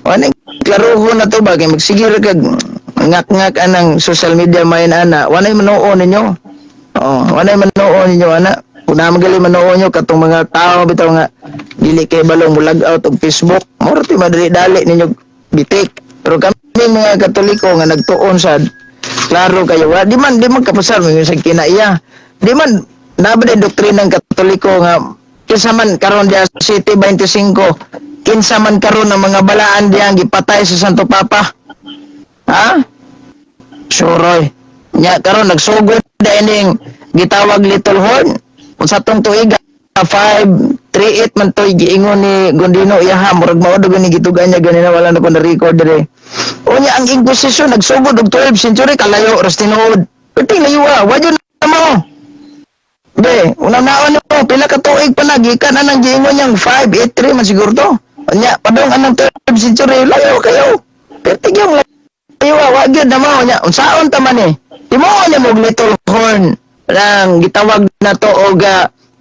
Wala klarohon na to ba kay magsige ra kag ngak-ngak anang social media main ana, walay manuo ninyo. Oo, walay manuo ninyo ana. Kung na magali manuo nyo katong mga tao bitaw nga dili kay balong mo log out og Facebook, mura ti madali-dali ninyo bitik. Pero kami mga Katoliko nga nagtuon sa klaro kayo, wa di man kapasar mo sa kinaiya. Di man na ba din doktrina ng Katoliko nga kinsa man karon diya 7:25, kinsa man karon ang mga balaan diya gipatay sa Santo Papa? Ha? Suroy. Nya karon nagsugod ining gitawag little horn. Kung sa tong tuiga 538 man to'y giingon ni Gondino iyaha, murag mao daw ni gitugan niya ganina, wala na ko na record dire. Unya ang Inquisition nagsugod og 12th century, kalayo ras tinuod. Perting layo ah, wa jud na mo. Be, una naon mo pila ka tuig pa na gikan anang giingon niyang 583 man siguro to. Unya padong anang 12th century, layo kayo. Perting yung layo ah, wa gyud na mo nya unsaon ta man eh. Timuon niya mo little horn lang gitawag na to og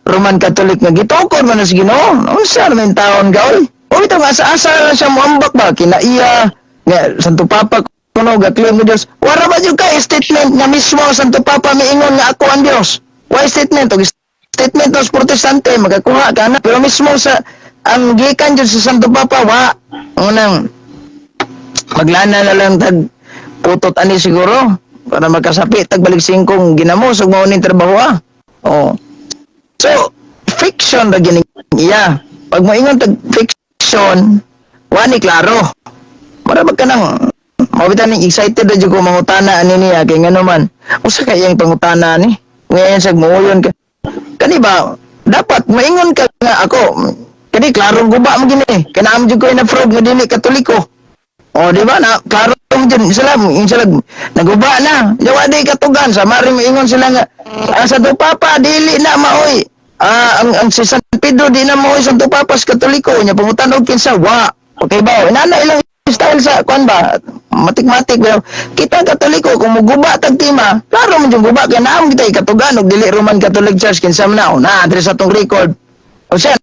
Roman Catholic nga gitukod man na sa Ginoo. Unsa man taon ka oy? O ito nga asa-asa lang siya moambak ba kinaiya nga Santo Papa kuno ga claim ni Dios. Wara ba jud ka statement nga mismo ang Santo Papa miingon nga ako ang Dios? Why statement og statement os Protestante magakuha ka na, pero mismo sa ang gikan jud sa Santo Papa wa. Unang maglana na lang tag putot ani siguro. Para makasapi tagbalik singkong ginamos ug mao ning trabaho ah. Oh. So, fiction ra gini iya. Pag moingon tag fiction, wa ni klaro. Mara ba ka nang mawita ning excited ra jud ko mangutana ani niya kay ngano man. Usa ka iyang pangutana ni? Ngayon sag muuyon ka. Kani ba dapat maingon ka nga ako kani klarong guba mo gini. Kanam jud ko na prove nga dili Katoliko. O, di ba na klaro mo jud sila, yung sila naguba na. Yawa di katugan sa mari moingon sila nga ang Santo Papa dili na maoy. Ah, ang si San Pedro di na maoy Santo Papa sa Katoliko nya pangutan og kinsa wa. Okay ba? Inana ilang style sa kuan ba? Matik-matik ba? Kita Katoliko kung muguba tag tema, klaro man jud guba kay naam kita ikatugan og dili Roman Catholic Church kinsa man na o na diri sa atong record. O siya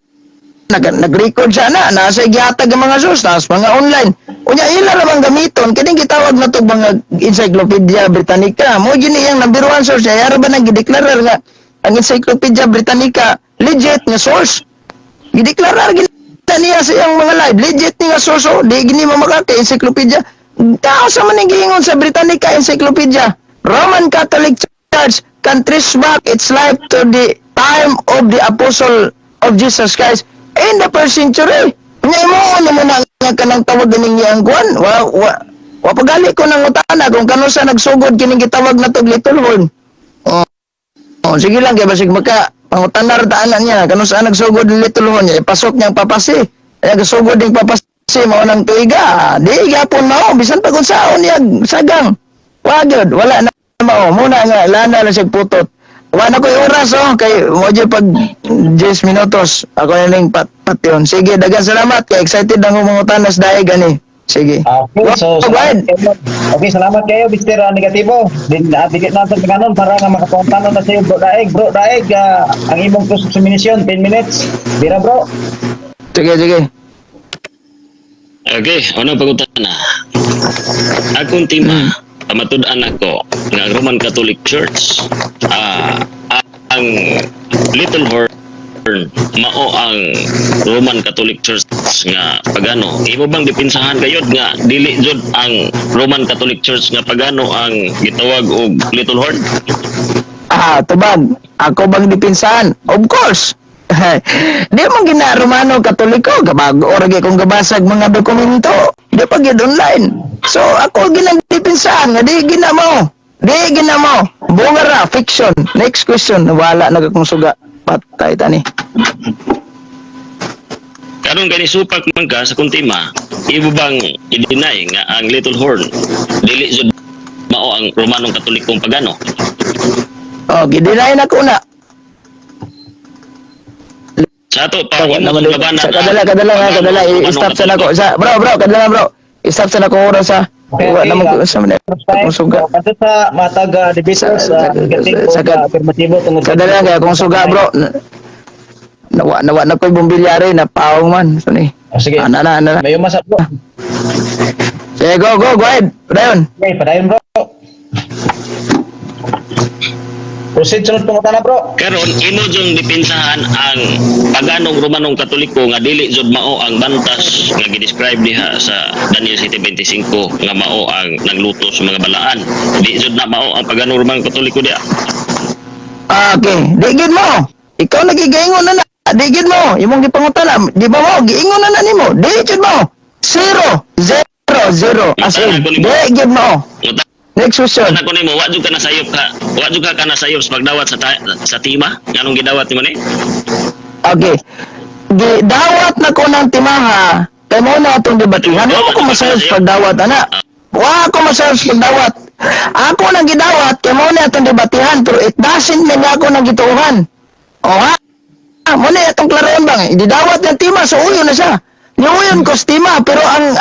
nag-record siya na nasa gihatag ang mga source taas mga online unya ila ra bang gamiton kining gitawag na tog mga Encyclopedia Britannica mo gini iyang number one source niya. Yara ba nang gideklarar nga ang Encyclopedia Britannica legit nga source? Gideklarar gini niya sa iyang mga live, legit ni nga source. Oh, di gini mo makaka encyclopedia tao sa man ang giingon sa Britannica Encyclopedia, Roman Catholic Church can trace back its life to the time of the apostle of Jesus Christ in the first century. Nya imo ano mo na nga kanang tawag ganing iyang kuan, wa wa wa pagali ko nang utana kung kano sa nagsugod kining gitawag na tog Little Horn. Oh, sige lang kay basig maka pangutana ra ta niya kano saan nagsugod ang Little Horn niya ipasok niyang papasi. Ay nagsugod ning papasi mao nang tuiga. Di gyapon mao bisan pa kung saon niya sagang. Wa gyud, wala na mao muna nga lana lang siya putot. Wa na ko'y oras oh kay mo jud pag 10 minutos ako na ning patyon. Sige, daghang salamat kay excited ang mangutana sa daig gani. Sige. Okay, so Go ahead. salamat kayo. Okay, salamat kayo, Mr. Negatibo. Din dikit natin kanon para nga makapantanon na sa iyo, Bro Daeg. Bro Daeg, ang imong cross examination 10 minutes. Dira, bro. Sige, sige. Okay, ano pangutana? Akong tema, pamatud-an ako nga ang Roman Catholic Church, ang Little Horn mao ang Roman Catholic Church nga pagano. Imo bang dipinsahan kayod nga dili jud ang Roman Catholic Church nga pagano ang gitawag og Little Horn? Ah, tubag. Ako bang dipinsahan? Of course. Di man gina Romano Katoliko, kabago ora gyud kong gabasag mga dokumento. Di pa gyud online. So ako ginang dipinsahan nga di gina mo. Di gina mo. Bunga ra fiction. Next question, wala na akong suga. Patay tani. Karon kani supak man ka sa kong tema, imo bang i-deny nga ang Little Horn dili jud mao ang Romanong Katolikong pagano? Oh, gi-deny na ko na. Sa ato pa imo Naman labanan sa kadala kadala nga kadala i-stop sa nako sa bro bro kadala bro. I-stop sa nako oras sa Okay, wala okay, naman ko sa man akong suga. So, kadto sa matag debaters, negative o affirmatibo tungod sa Kadala kaya kung suga bro. Nawa nawa na ko'y bumbilyare na paong man. So ni. Oh, sige. Ana na ana na. May umasa, bro. Sige, go go go ahead. Padayon. Okay, padayon, bro. Proceed sunod pangutana, bro. Karon imo jung dipinsahan ang paganong Romanong Katoliko nga dili jud mao ang bantas nga gi-describe diha sa Daniel 7:25 nga mao ang nagluto sa mga balaan. Di jud na mao ang paganong Romanong Katoliko diha. Ah, okay. Di gid mo. Ikaw nagigaingon na na. Di gid mo. Imong gipangutana, di ba mo? Giingon na na nimo. Di gid mo. Zero. Zero. Zero. As in, di gid mo. Uta Next question. ko nimo, wa jud ka nasayop ka. Wa jud ka nasayop sa pagdawat sa tima. Nganong gidawat nimo ni? Okay. Gidawat na ko ng timaha. Kay mo na atong debatihan. Wa ko masayop sa pagdawat ana. Wa ako masayop sa pagdawat. Ako nang gidawat kay mo na atong debatihan pero it doesn't mean nga ako nang gituohan. O ha? Mo na atong klaroon bang gidawat ng tima so uyon na siya. Niuyon ko sa tima pero ang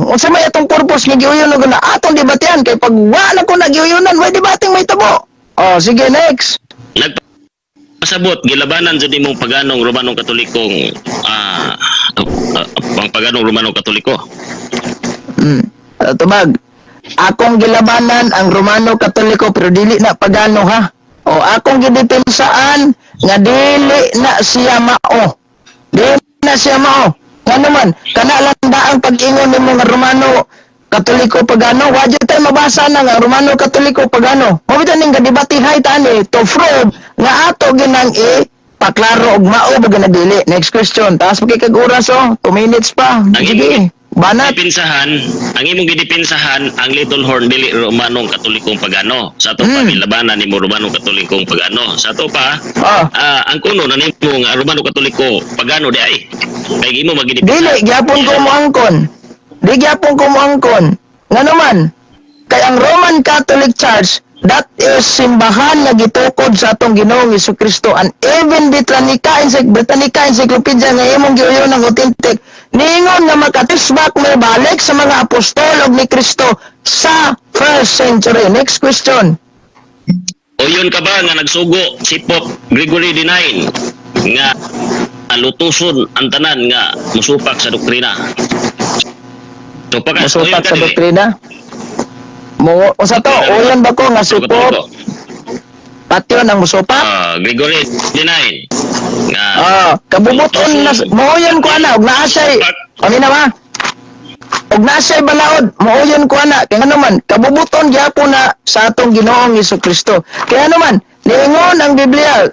unsa may atong purpose nga giuyon na na atong debatihan kay pag wa na ko nagiuyonan way debating may tabo. Oh, sige, next. Nagpasabot gilabanan jud nimong paganong Romanong Katolikong ang paganong Romanong Katoliko. Tubag. Akong gilabanan ang Romano Katoliko pero dili na pagano ha. O akong gidepensaan nga dili na siya mao. Dili na siya mao. Nga naman, kana lang daang pag-ingon nimo nga Romano Katoliko Pagano, wa jud tay mabasa na nga Romano Katoliko Pagano. Mao bitaw ning gadibatehay tani to prove nga ato ginang i paklaro og mao ba gina dili. Next question. Taas pa kay kag oras oh, 2 minutes pa. Ang Sige. Banat. Dipinsahan, ang imong gidipinsahan ang Little Horn dili Romanong Katolikong Pagano. Sa ato pa gilabanan nimo Romanong Katolikong Pagano. Sa ato pa ang kuno na nimo nga Romano Katoliko Pagano di ay. Kay imo magidipinsahan. Dili gyapon ko moangkon. Di gyapon ko moangkon. Ngano man? Kay ang Roman Catholic Church, that is simbahan nga gitukod sa atong Ginoong Kristo, and even Britannica Encyclopedia nga imong giuyon ng authentic niingon nga makatisbak may balik sa mga apostol og ni Kristo sa first century. Next question. O yun ka ba nga nagsugo si Pope Gregory IX nga lutuson ang tanan nga musupak sa doktrina? So pagka, Musupak sa doktrina? Mo unsa to? Uyon ba ko nga si Pope Patyon ang musupak? Gregory IX nga Ah, kabubuton na mooyon ko ana og naa siya'y kami na ba? Og naa siya'y balaod, mooyon ko ana kay ngano man kabubuton gyapon na sa atong Ginoong Kristo. Kaya ano man, niingon ang Biblia,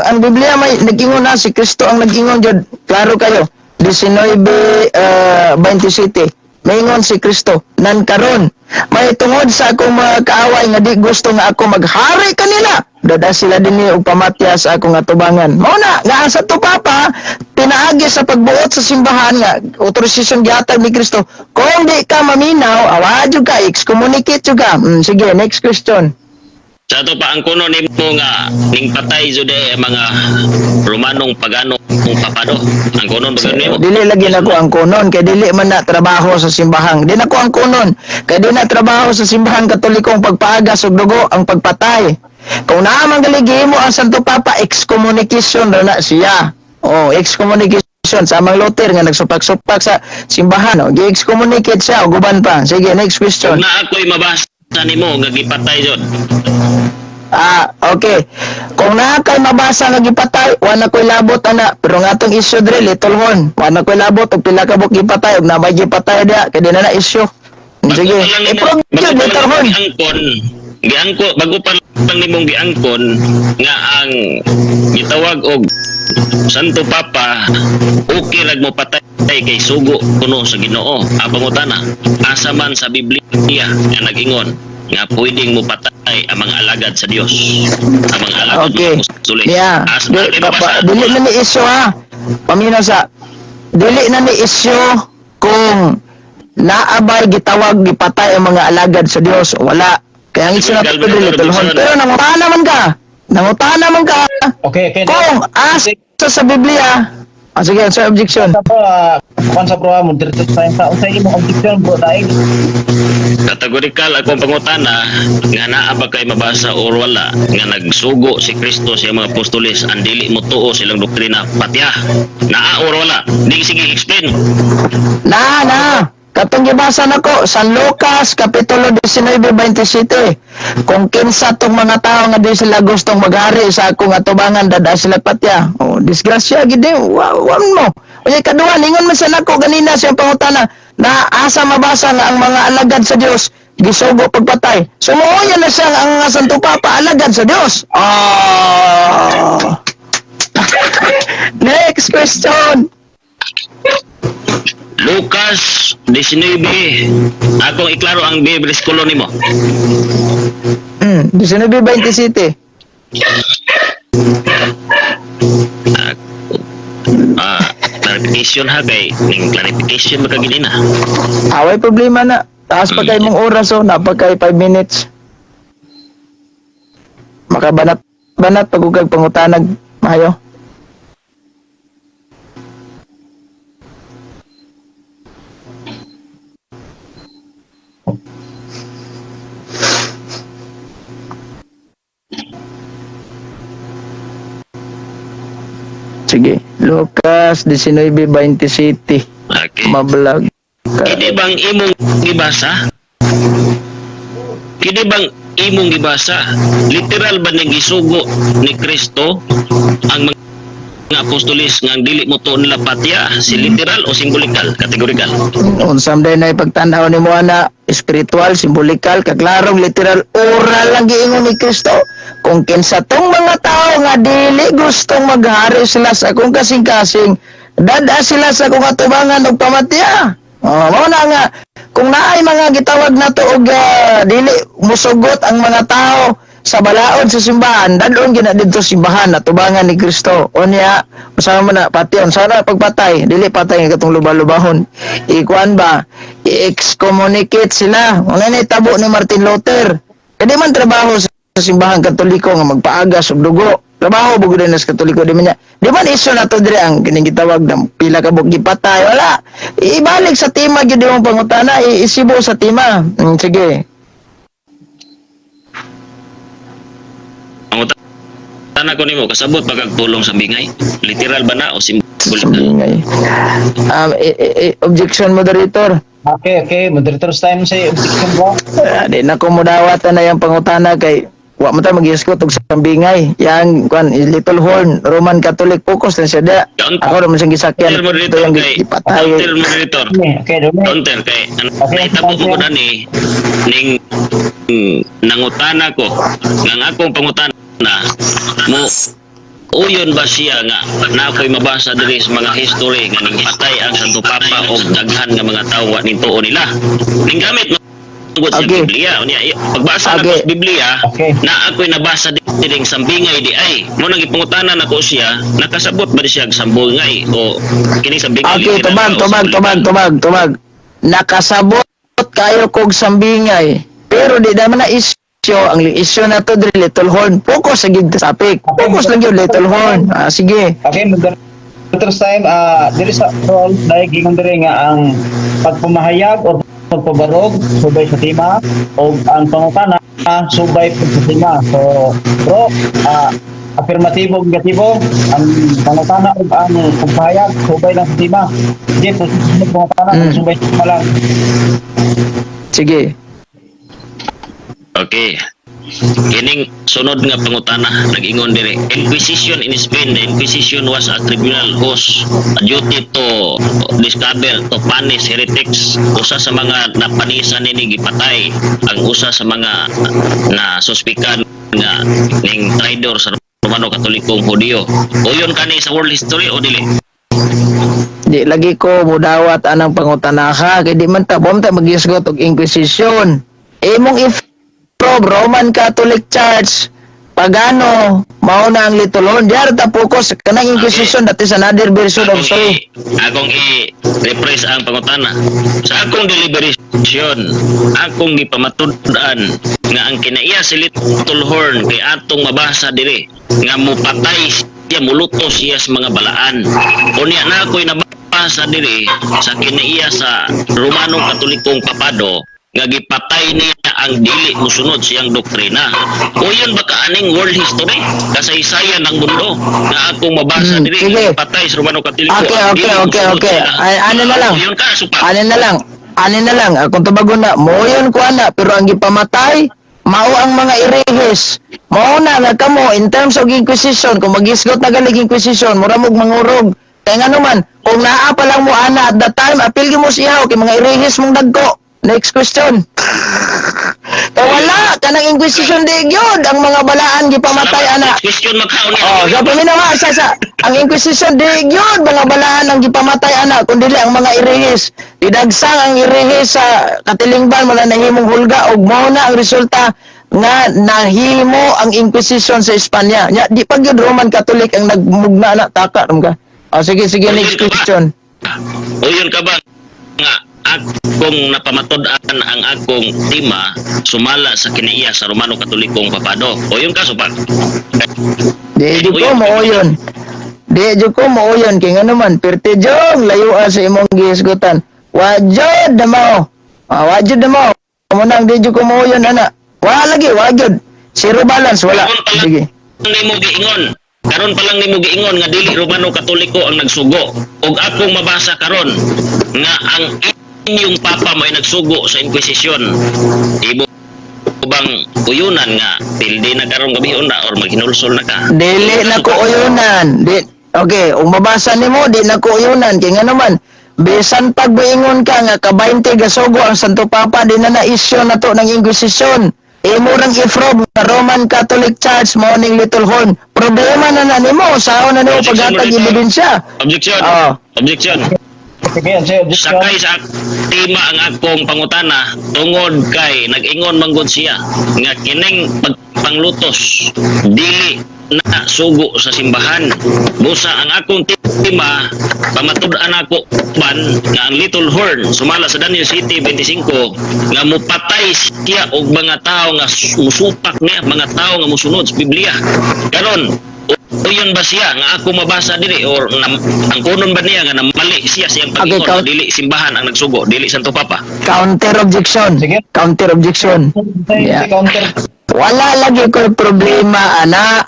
ang Biblia may nag-ingon na si Kristo ang nag-ingon jud. Klaro kayo. 19:27. Maingon si Kristo, nan karon may tungod sa akong mga kaaway nga di gusto nga ako maghari kanila. Dada sila dinhi og pamatya sa akong atubangan. Mao na nga ang Santo Papa pinaagi sa pagbuot sa simbahan nga authorization gihatag ni Kristo. Kung di ka maminaw, awa jud ka, excommunicate jud ka. Sige, next question. Sa ato pa ang kuno nimo nga ning patay jud eh, mga Romanong Pagano papado. Ang kuno ba nimo? Dili lagi nako ang kunon kay dili man na trabaho sa simbahan. Di nako ang kunon kay di na trabaho sa simbahan Katolikong pagpaagas og dugo ang pagpatay. Kung naa man gali gihimo ang Santo Papa, excommunication ra na siya. Oh, excommunication sa amang Luther nga nagsupak-supak sa simbahan, oh, gi-excommunicate siya og uban pa. Sige, next question. Kung naa ko'y mabasa nimo nga gipatay jud. Ah, okay. Kung naa kay mabasa nga gipatay, wa na ko'y labot ana. Pero nga atong issue dre, Little Horn, wa na ko'y labot og pila ka buok gipatay og na may gipatay diha kay di na na issue. Sige, Bago pa lang nimo- i-prove bago jud pa lang Little nimong Horn. Giangkon, giangko bago pa lang nimong giangkon nga ang gitawag og Santo Papa okay rag mo patay kay sugo kuno sa Ginoo. Ang pangutana, asa man sa Biblia nga nag-ingon nga pwedeng mo patay ang mga alagad sa Dios, ang mga alagad Okay. mga apostoles? Yeah. Asa Di, di, pa, pa, dili na ni issue ha. Paminaw sa dili na ni issue kung naabay gitawag gipatay ang mga alagad sa Dios o wala. Kaya ang issue na to dili Little Horn. Pero nangutana man ka. Nangutana man ka. Okay. Kung asa sa Biblia. Ah, sige, sa objection. Sa bro, kung sa bro, mo diretso sa sa unsa imong objection bro dai. Kategorikal akong pangutana nga naa ba kay mabasa or wala nga nagsugo si Kristo sa mga apostoles ang dili mo tuo silang doktrina patya, naa or wala? Di sige, explain. Na, na. Katong gibasa nako San Lucas kapitulo 19:27. Kung kinsa tong mga tao nga di sila gustong maghari sa akong atubangan, dada sila patya. Oh, disgrasya gid eh. Wa mo. Unya kaduha, ningon man sa nako ganina siyang pangutana na asa mabasa nga ang mga alagad sa Dios gisugo pagpatay. So mooya na siya ang Santo Papa alagad sa Dios. Ah. Next question. Lucas 19, akong iklaro ang bersikulo nimo. 19:27. Clarification ha, kay ning clarification makagini na. Away problema na. Taas pa kay mong oras oh, napag kay 5 minutes. Makabanat banat pagugag pangutanag maayo. Sige, Lucas 19:27. Okay. Mablog. Kini bang imong gibasa? Kini bang imong gibasa? Literal ba ning gisugo ni Kristo ang apostoles nga ang dili mo tuon nila patya, si literal o symbolical, categorical? Unsam day na ipagtan-aw nimo ana, spiritual, symbolical, kaklarong literal, oral lang giingon ni Kristo. Kung kinsa tong mga tao nga dili gustong maghari sila sa akong kasing-kasing, dada sila sa akong atubangan og pamatya. Oh, mao na nga kung naay mga gitawag nato og dili musugot ang mga tao sa balaod sa simbahan, dadon gina didto simbahan atubangan ni Kristo. Unya, usa man na patyon sana pagpatay, dili patay nga katong luba-lubahon. Ikuan ba, i-excommunicate sila. Wala na itabo ni Martin Luther. Kaya di man trabaho sa simbahan Katoliko nga magpaagas og dugo. Trabaho bugod na sa Katoliko di man niya. Di man isyo na to dire ang kining gitawag ng pila ka buok gipatay. Wala. Ibalik sa tema gyud imong pangutana, isibo sa tema. Sige. Pangutana ko nimo, kasabot ba kag pulong sa bingay? Literal ba na o symbolical? Sambingay. Objection, moderator. Okay. Moderator's time sa objection, bro. Ah, di na ko mudawat na yung pangutana kay wa mo ta mag-iskot og sambingay. Yang kwan Little Horn, Roman Catholic, focus na siya da. Ako naman siyang gisakyan. Counter Ito moderator yung kay gipatay. Counter moderator. Okay, dumi. Counter kay ang Okay, nahitabo mo ko counter. dani ning nangutana ko nga ang akong pangutana mo uyon ba siya nga na ako'y mabasa diri sa mga history nga ning patay ang Santo Papa og daghan nga mga tawo wa ning tuo nila ning gamit man gud sa Biblia. Unya pagbasa nako sa Biblia na ako'y nabasa diri sambingay di ay mo nang gipangutana nako siya, nakasabot ba di siya og sambingay o kini sambingay Okay, literal tubag, ba o tubag, tubag, symbolical? Tubag, tubag. Nakasabot kayo kog sambingay. Pero di naman na isyo, ang isyo na to diri Little Horn. Focus sa gid sa topic. Focus lang yun Little Horn. Ah, sige. Okay, moderator's time, diri sa role, dahil gingon diri nga ang pagpamahayag o pagpabarog subay sa tema o ang pangutana subay sa tema. So, bro, affirmatibo o negatibo, ang pangutana o ang pagpahayag subay lang sa tema. Sige, proceed sa pangutana, subay sa tema lang. Sige. Okay. Kining sunod nga pangutana nag-ingon diri. Inquisition in Spain. The Inquisition was a tribunal whose duty to discover, to punish heretics. Usa sa mga napanisan nini gipatay ang usa sa mga na suspikan nga ning traidor sa Romano Katolikong Hudiyo. Uyon kani sa world history o dili? Di lagi ko mudawat anang pangutana ka kay di man ta bom ta magisgot og Inquisition. Imong if Roman Catholic Church pagano mao na ang Little Horn. Diara ta focus kanang Inquisition, that is another version of Akong story. Akong i-rephrase ang pangutana. Sa akong deliberation, akong gipamatud-an nga ang kinaiya si Little Horn kay atong mabasa diri nga mupatay siya, mulutos siya sa mga balaan. Unya na ako'y nabasa diri sa kinaiya sa Romano Katolikong Papado nga gipatay niya ang dili musunod siyang doktrina. O yun ba kaaning world history? Kasaysayan ng mundo nga akong mabasa diri Sige. nga gipatay sa Romano Katoliko Okay, ang dili musunod sila. Ay, ano na lang? Yun ka, supa. Ano na lang? Ano na lang? Akong tubagon na, moyon ko ana, pero ang gipamatay, mao ang mga erehes. Mao na nga kamo, in terms of Inquisition, kung magisgot na galig Inquisition, mura mog mangurog. Kaya nga naman, kung naa pa lang mo ana at that time, apil gyud mo siya, kay mga erehes mong dagko. Next question. Kaya wala, kanang Inquisition di gyud ang mga balaan gipamatay ana. Next question magkaon niya. Oh, so paminawa sa ang Inquisition di gyud mga balaan ang gipamatay ana kundi ang mga erehis. Didagsang ang erehis sa katilingban mo na nahimong hulga og mao na ang resulta nga nahimo ang Inquisition sa Espanya. Nya di pa gyud Roman Catholic ang nagmugna na taka rum ka. Oh, sige sige, next question. O yun ka ba nga akong napamatud-an ang akong tema sumala sa kinaiya sa Romano Katolikong Papado? O yun ka, supak? Di jud ko mooyon. Di jud ko mooyon kay ngano man perti jong layoa sa imong gihisgutan. Wajud na mao. Ah, wajud na mao. Mo nang di jud ko mooyon ana. Wala lagi, wajud. Zero balance, wala. Sige. Nimo giingon karon pa lang nimo giingon nga dili Romano Katoliko ang nagsugo ug akong mabasa karon nga ang inyong papa may nagsugo sa Inquisition. Imo bang uyunan nga pildi na karong gabi na or maghinulsol na ka? Dili na ko uyonan. Di. Okay, kung mabasa nimo di na ko uyunan kay nga naman bisan pag moingon ka nga ka-20 gasugo ang Santo Papa, di na na issue na to ng Inquisition. Imo rang i-prove nga Roman Catholic Church mao ning Little Horn. Problema na na nimo, saon na nimo Objection, paghatag moderator. ebidensya? Objection. Oh. Objection. Sige, sige, objection. Sakay sa tema ang akong pangutana tungod kay nag-ingon manggod siya nga kining pagpanglutos dili na sugo sa simbahan. Busa ang akong tema, pamatud-an ako ban nga ang Little Horn sumala sa Daniel 7:25 nga mupatay siya og mga tao nga musupak niya, mga tao nga musunod sa Biblia. Karon, uyon ba siya nga ako mabasa diri or ang kunon ba niya nga namali siya siyang Okay, pag-ingon na dili simbahan ang nagsugo, dili Santo Papa? Counter objection. Sige. Counter objection. Yeah. Yeah. Counter. Wala lagi ko problema ana.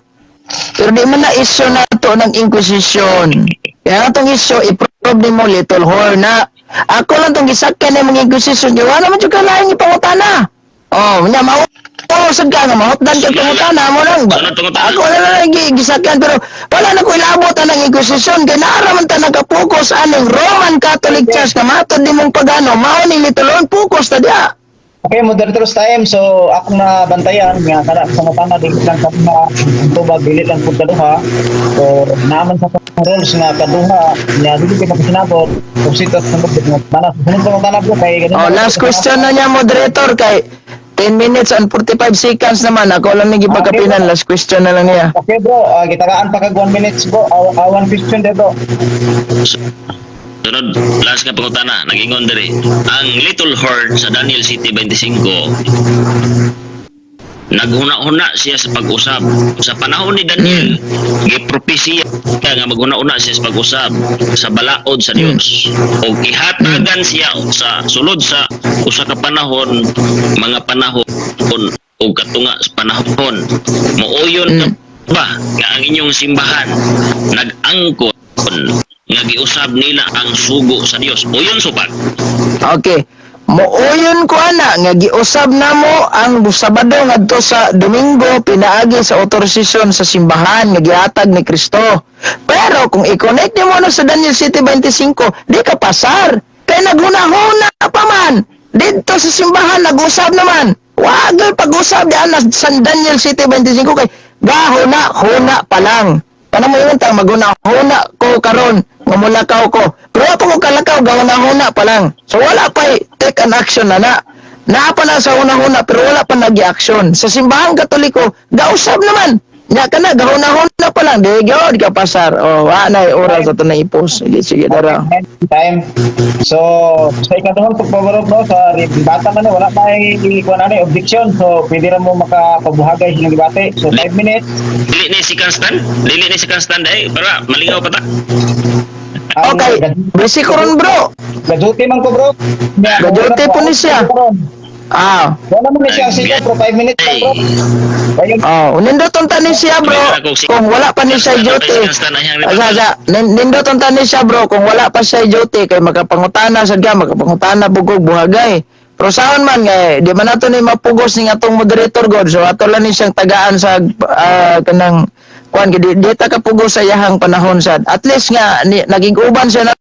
Pero di man na issue na to ng Inquisition. Kaya atong issue, i-prove nimo Little Horn na ako lang tong gisakyan ng mga Inquisition. Kaya wala man jud ka laing ipangutana. Oh, nya mao oh, sad ka nga mahotdan kag pangutana mo lang ba? Sunod pangutana. Ako na lang gisakyan pero wala na ko ilabot ang Inquisition kay naara man ta nakapokus aning Roman Catholic Church na matod nimong pagano mao ning Little Horn, focus ta diha. Okay, moderators, time. So, ako na bantayan nga kada sa pangutana dili lang sa mga tubag, dili lang pud kaduha. So, naaman sa rules nga kaduha nya dili kay makasinabot kung sito sa sunod pangutana. Sunod pangutana, bro, kay ganun. Oh, last question na niya, moderator, kay 10 minutes and 45 seconds naman. Ako lang nang gipakapinan. Last question na lang niya. Okay, bro, gitagaan pa kag 1 minutes, bro. One question de, bro. Sunod, last nga pangutana, nag-ingon diri. Ang Little Horn sa Daniel 7:25, naghuna-huna siya sa pag-usab. Sa panahon ni Daniel, gipropesiya nga maghuna-huna siya sa pag-usab sa balaod sa Dios. O ihatagan siya sa sulod sa usa ka panahon, mga panahon o katunga sa panahon. Mooyon ka ba nga ang inyong simbahan nag-angkon nga giusab nila ang sugo sa Dios? Uyon supak. Okay. Mooyon ko ana nga giusab namo ang Sabado ngadto sa Domingo pinaagi sa otorisasyon sa simbahan nga gihatag ni Kristo. Pero kung i-connect nimo na sa Daniel 7:25, di ka pasar. Kay naghuna-huna pa man. Didto sa simbahan nag-usab naman. Wag pag-usab diyan na sa Daniel 7:25 kay gahuna-huna pa lang. Kana mo yung tang maghuna-huna ko karon nga mulakaw ko. Pero wa pa ko kalakaw, gahuna-huna pa lang. So wala pa take an action na na. Naa pa na sa huna-huna pero wala pa nag-action. Sa Simbahang Katoliko, gausab naman. Nya ka na, gahuna-huna pa lang. Di gyud ka pasar. Oh, wa na oras ato na ipos. Sige, sige dara. Time. So, sa ikaduhang pagpabarog, no, sa debata man, wala pa kuan ani objection. So, pwede ra mo makapabuhagay sa debate. So, 5 minutes. Dili ni si Constant? Dili ni si Constant ay para malingaw pa ta. Ang Okay, busy ko ron, bro. Gaduty man ko, bro. Gaduty po ni siya. Ah, Wala man ni siya sige, bro, 5 minutes lang, bro. Ayun. Oh, nindot unta ni siya, bro. Kung wala pa ni siya duty. Asa asa, nindot unta ni siya, bro, kung wala pa siya duty kay makapangutana sad ka, makapangutana bugog buhagay. Pero saon man nga eh, di man nato ni mapugos ning atong moderator god. So ato lang ni siyang tagaan sa kanang kuan kay di ta kapugos sa iyahang panahon sad. At least nga ni, naging uban siya na.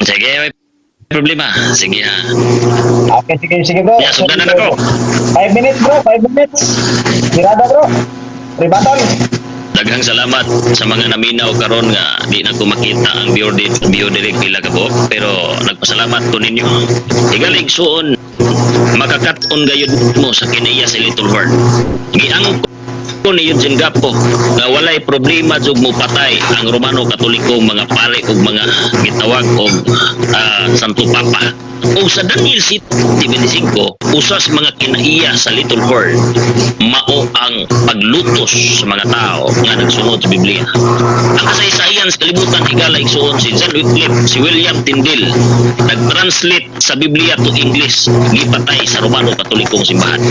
Sige, may problema. Sige ha. Okay, sige, sige, bro. Yeah, sundan na nako. 5 minutes, bro, 5 minutes. Tirada, bro. Rebuttal. Daghang salamat sa mga naminaw karon nga di na ko makita ang view direct pila ka buok, pero nagpasalamat ko ninyo. Higaling suon, makakat-on gayud mo sa kinaiya si Little Horn. Giangko ni Eugene Gapo nga walay problema jug mo patay ang Romano Katoliko mga pare ug mga gitawag og Santo Papa. O sa Daniel 7:25, usas mga kinaiya sa Little Horn mao ang paglutos sa mga tao nga nagsunod sa Biblia. Ang kasaysayan sa kalibutan, higala igsuon, si John Wycliffe, si William Tyndale, nag-translate sa Biblia to English, gipatay sa Romano Katolikong simbahan.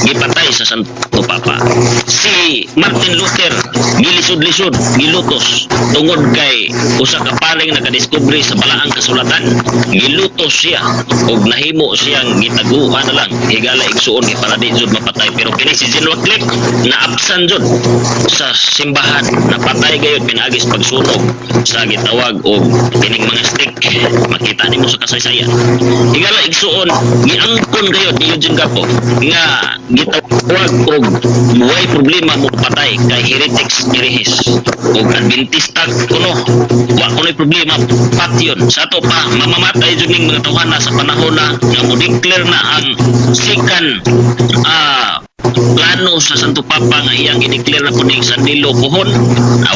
Gipatay sa Santo Papa. Si Martin Luther, gilisod-lisod, gilutos tungod kay usa ka paring nakadiskubre sa balaang kasulatan, gilutos siya. Ug nahimo siyang gitaguan na lang, higala igsuon, kay para di jud mapatay. Pero kini si John Wycliffe, naabsan jud sa simbahan, napatay gayud pinaagi sa pagsunog sa gitawag og kining mga stick. Makita nimo sa kasaysayan, higala igsuon, giangkon gayud ni Eugene Gapo nga gitawag og way problema mo patay kay heretics, herehis og Adventista kuno, wa kuno'y problema patyon. Sa ato pa mamamatay jud ning mga tawhana sa panahon na nga mo declare na ang second plano sa Santo Papa nga iyang i-declare na kuning Sandilo Pohon,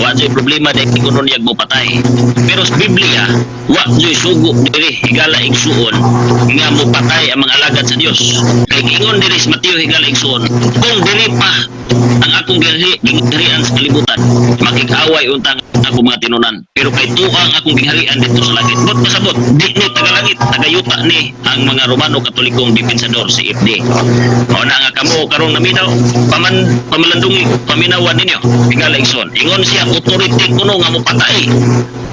wa joy problema dahil kuno niyag mo patay. Pero sa Biblia, wa joy sugo diri, higala igsuon, nga mo patay ang mga alagad sa Dios. Kay giingon diri sa Mateo, higala igsuon, kung diri pa ang akong gingharian sa kalibutan, makig-away unta ang akong mga tinunan. Pero kay tuwa ang akong gingharian dito sa langit. But pasabot, di ni taga-langit, taga-yuta ni ang mga Romano Katolikong depensador si FD. O na nga kamo karong naminaw, pamalandungi, paminawan ninyo, higala igsoon. Ingon siya, authority kuno nga mo patay.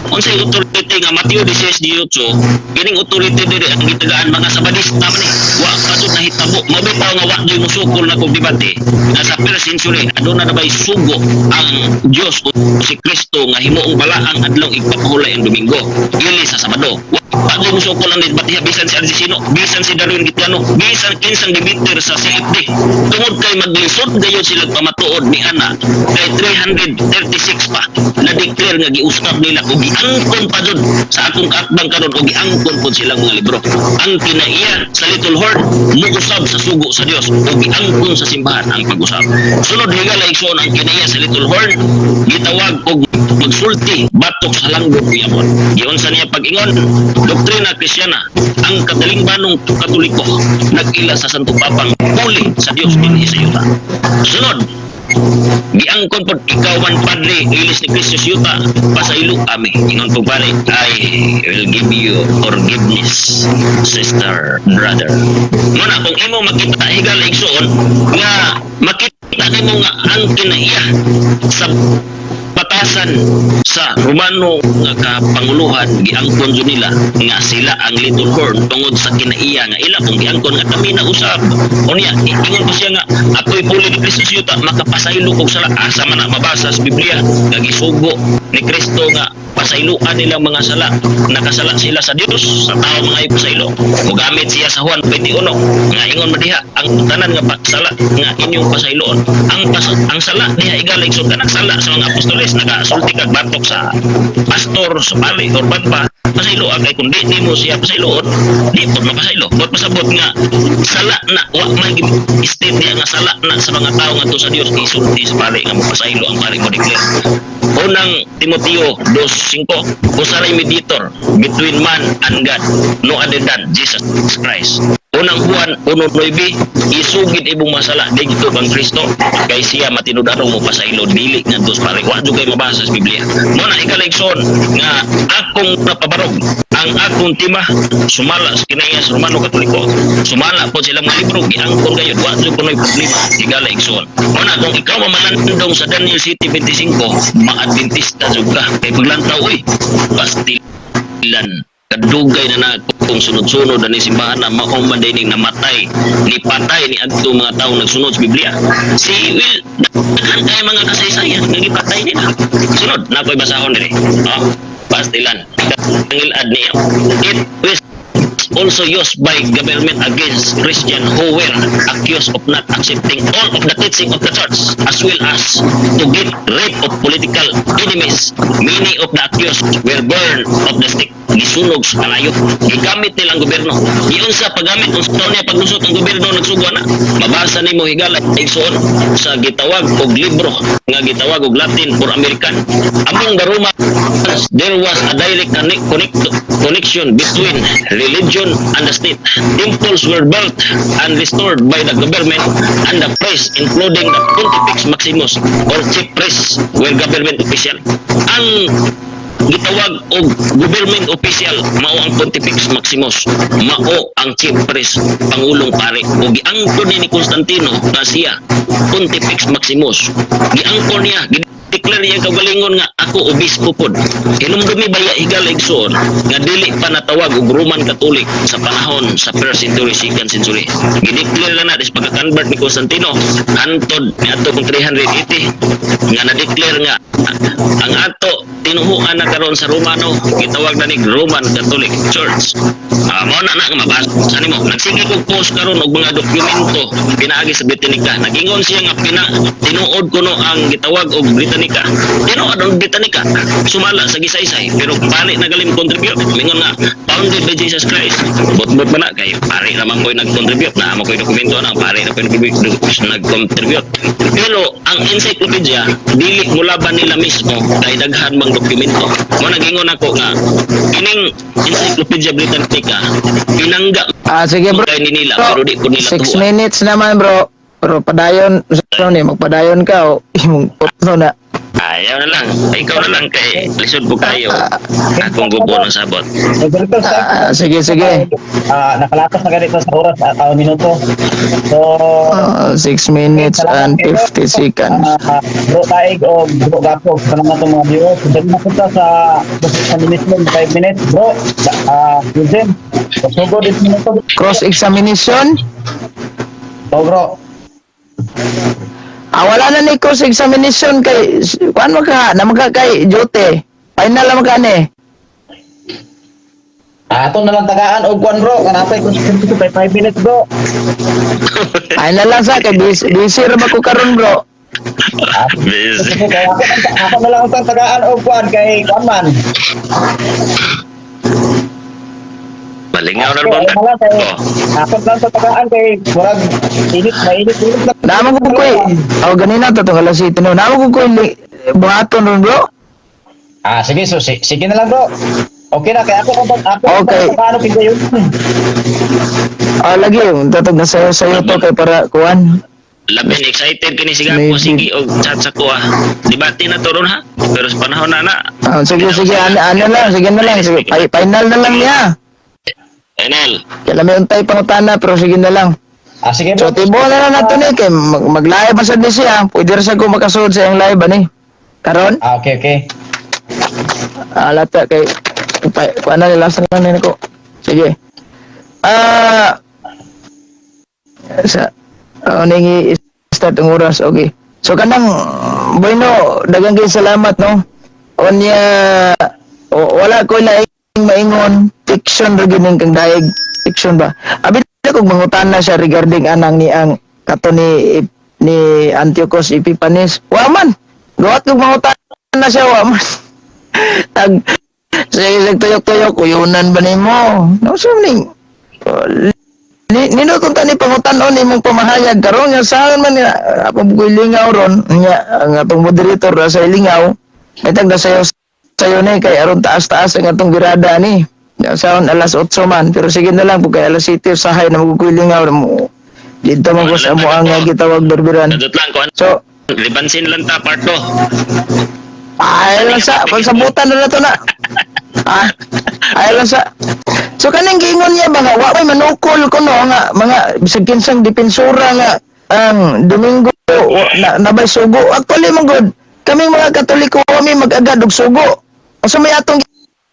Unsay authority nga Mateo 16:18, kining authority diri ang gitagaan mga Sabadista man ni. Wa pa jud nahitabo. Mao bitaw nga wa jud mosukol na kog debate nga sa first century aduna na bay sugo ang Dios o si Kristo nga himuong balaang adlaw igpapahulay ang Domingo dili sa Sabado. Wa jud mosukol ang debate bisan si Argesino, bisan si Darwin Gitiano, bisan kinsang debater sa CFD. Tungod kay maglisod gayud sila pamatuod ni ana kay 336 pa na declare nga giusab nila og giangkon pa jud sa akong kaatbang karon og giangkon pod silang mga libro. Ang kinaiya sa Little Horn muusab sa sugo sa Dios og giangkon sa simbahan ang pag-usab. Sunod, higala igsoon, ang kinaiya sa Little Horn gitawag og magsulti batok sa langgong uyabon. Giunsa niya pag-ingon? Doktrina Kristyana, ang katalingbanong Katoliko nag-ila sa Santo Papang puli sa Dios dinhi sa yuta. Sunod, giangkon pod, ikaw man padre, ilis ni Kristo sa yuta, pasaylo ami. Ingon po pare, "I will give you forgiveness, sister, brother." Muna kung imo makita, higala igsuon, nga makita nimo nga ang kinaiya sa batasan sa Romano nga kapanguluhan, giangkon jud nila nga sila ang Little Horn tungod sa kinaiya nga ila kung giangkon nga kami na usab. Unya ingon pa siya nga ako'y puli ni Kristo sa yuta, makapasaylo kog sala. Asa man na mabasa sa Biblia nga gisugo ni Kristo nga pasayloan nilang mga sala? Nakasala sila sa Dios, sa tao mga ipasaylo. Mogamit siya sa Juan 21 nga ingon man diha ang tanan nga sala nga inyong pasayloon. Ang sala diha, higala igsoon, kanang sala sa mga apostoles, nagasulti kag batok sa pastor, sa pali or pa, pasaylo kay kung di nimo siya pasayloon, di pod mapasaylo. But pasabot nga sala na, wa man state diha nga sala na sa mga tao ngadto sa Dios, isulti sa pari nga mopasaylo ang pari mo declare. Unang Timoteo 2:5, usaray mediator between man and God, no other than Jesus Christ. Unang Juan 1:9, isugid imong masala didto kang Kristo kay siya matinud-anong mo pasaylo dili ngadto sa pari. Wa jud kay mabasa sa Biblia. Mo na, higala igsoon, nga akong napabarog ang akong tema sumala sa kinaiya sa Romano Katoliko. Sumala po sila mga libro, giangkon gayud, wa jud kunoy problema, higala igsoon. Mo na kung ikaw mamalandong sa Daniel 7:25, ma-Adventista jud ka kay paglantaw, uy, pastilan, kadugay na na kung sunod-sunod na ni simbahan na mao man din ning namatay ni patay ni adto mga tawo nagsunod sa Biblia. Si Will, daghan kay mga kasaysayan nga gipatay nila. Sunod na ako'y basahon diri. Oh, pastilan, ngilad niya. It was also used by government against Christian who were accused of not accepting all of the teaching of the church, as well as to get rid of political enemies. Many of the accused were burned of the stake. Gisunog sa kalayo. Gigamit nila ang gobyerno. Giunsa paggamit, unsa niya paglusot ang gobyerno nagsugo na. Mabasa nimo, higala igsoon, sa gitawag og libro nga gitawag og Latin for American. Among the Romans, there was a direct connection between religion and the state. Temples were built and restored by the government, and the priests, including the Pontifex Maximus or chief priest, were government official. Ang gitawag og government official mao ang Pontifex Maximus, mao ang chief priest, pangulong pari. O giangkon ni Constantino nga siya Pontifex Maximus, giangkon niya. Declare niya kaugalingon nga ako obispo pod. Hinumdumi baya, higala igsoon, nga dili pa natawag og Roman Catholic sa panahon sa first century, second century. Gideclare na na dis pagka-convert ni Constantino hantod niadto kung 380 nga na-declare nga ang ato tinuhuan na karon sa Romano, gitawag na ni Roman Catholic Church. Ah, mao na na nga mabasa nimo. Nagsige kog post karon og mga dokumento pinaagi sa Britannica. Nagingon siya nga pina tinuod kuno ang gitawag og Britannica. Tinuod ang Britannica sumala sa gisaysay, pero pari na galim contribute. Mingon nga founded by Jesus Christ. Bot-bot ba na kay pare naman ko'y nag-contribute na mo ko'y dokumento na pare na ko'y nag-contribute. Pero ang encyclopedia dili mulaban nila mismo kay daghan mang dokumento. Mo nagingon ako nga kining Encyclopedia Britannica pinangga Ah, sige, bro. kay ni nila pero di ko nila 6 tuwan. Minutes naman, bro. Pero padayon, ano ni, magpadayon ka o imong putlo na. Ayaw na lang. Ikaw na lang kay lisod po kayo. Akong gubo ng sabot. Moderator, sir. Ah, sige, sige. Ah, nakalapas na ganito sa oras at minuto. So, 6 minutes and 50 seconds. Ah, bro Taig o bro Gapog, sa mga itong mga viewers. Dali na punta sa minutes, 5 minutes. Bro, Eugene, sugod is minuto. Cross examination? Oh, bro. Ah, wala na ni cross examination kay kuan mo ka, na ka kay duty. Final lang ka ni. Ah, ato na lang tagaan og kuan, bro. Kanapay ko sa 5 minutes, bro. Final lang sa kay busy, busy ra ba ko karon, bro? Busy. Kasi kaya ako na lang ang tagaan og kuan kay kuan man. Malingaw na Okay, ba? ayun na lang kay Oh. ako na lang sa tagaan kay murag init, mainit init na. Naman ko koy. Oh, ganina to tong alas 7 no. Naman ko koy buhaton ron, bro. Ah, sige, so sige na lang, bro. Okay na kay ako kung ako paano pindayon. Ah, lagi tatog na sayo sayo to kay para kuan. Labin excited kini si Gapo, Maybe. sige og chat sa ko ah. Debate na to ron ha. Pero sa panahon na na. Ah, sige sige, ano, ano lang, sige na lang, sige. Final na lang niya. Enel. Kaya may untay pangutana pero sige na lang. Ah, sige, So bro. tibo na lang nato ni kay mag-live man sad ni siya. Pwede ra sa ko makasuod sa iyang live ani. Karon? Ah, okay. Ah, lata kay pa, kuan na nila sa lang ko. Sige. Ah, sa ning i-start ang oras, okay. So kanang bueno, daghang kay salamat no. Unya wala ko laing maingon, fiction ra gyud ning kang daig, fiction ba. Abi na kog mangutana siya regarding anang ni ang kato ni Antiochus Epiphanes. Wa man. Gawat kog mangutana siya, wa man. Tag sige, tuyok-tuyok, uyunan ba nimo? No, so ning nindot unta ni pangutan-on imong pamahayag karon nga saan man niya ako ko'y lingaw ron nya ang atong moderator ra sa lingaw may tag na sayo sayo ni kay aron taas-taas ang atong birada ni. Ya, saon alas 8 man pero sige na lang pug kay alas 7 usahay na magkukoy lingaw mo dito man ko sa amo ang gitawag berberan. Nadot lang ko. So Libansin lang ta part 2. Ay lang sa pagsabutan na to na. Ah, ay lang sa. So kanang giingon niya ba nga wa may manukol kuno nga mga bisag kinsang depensora nga ang Domingo na nabay sugo. Actually man gud, kaming mga Katoliko kami mag-agad og sugo. Unsa may atong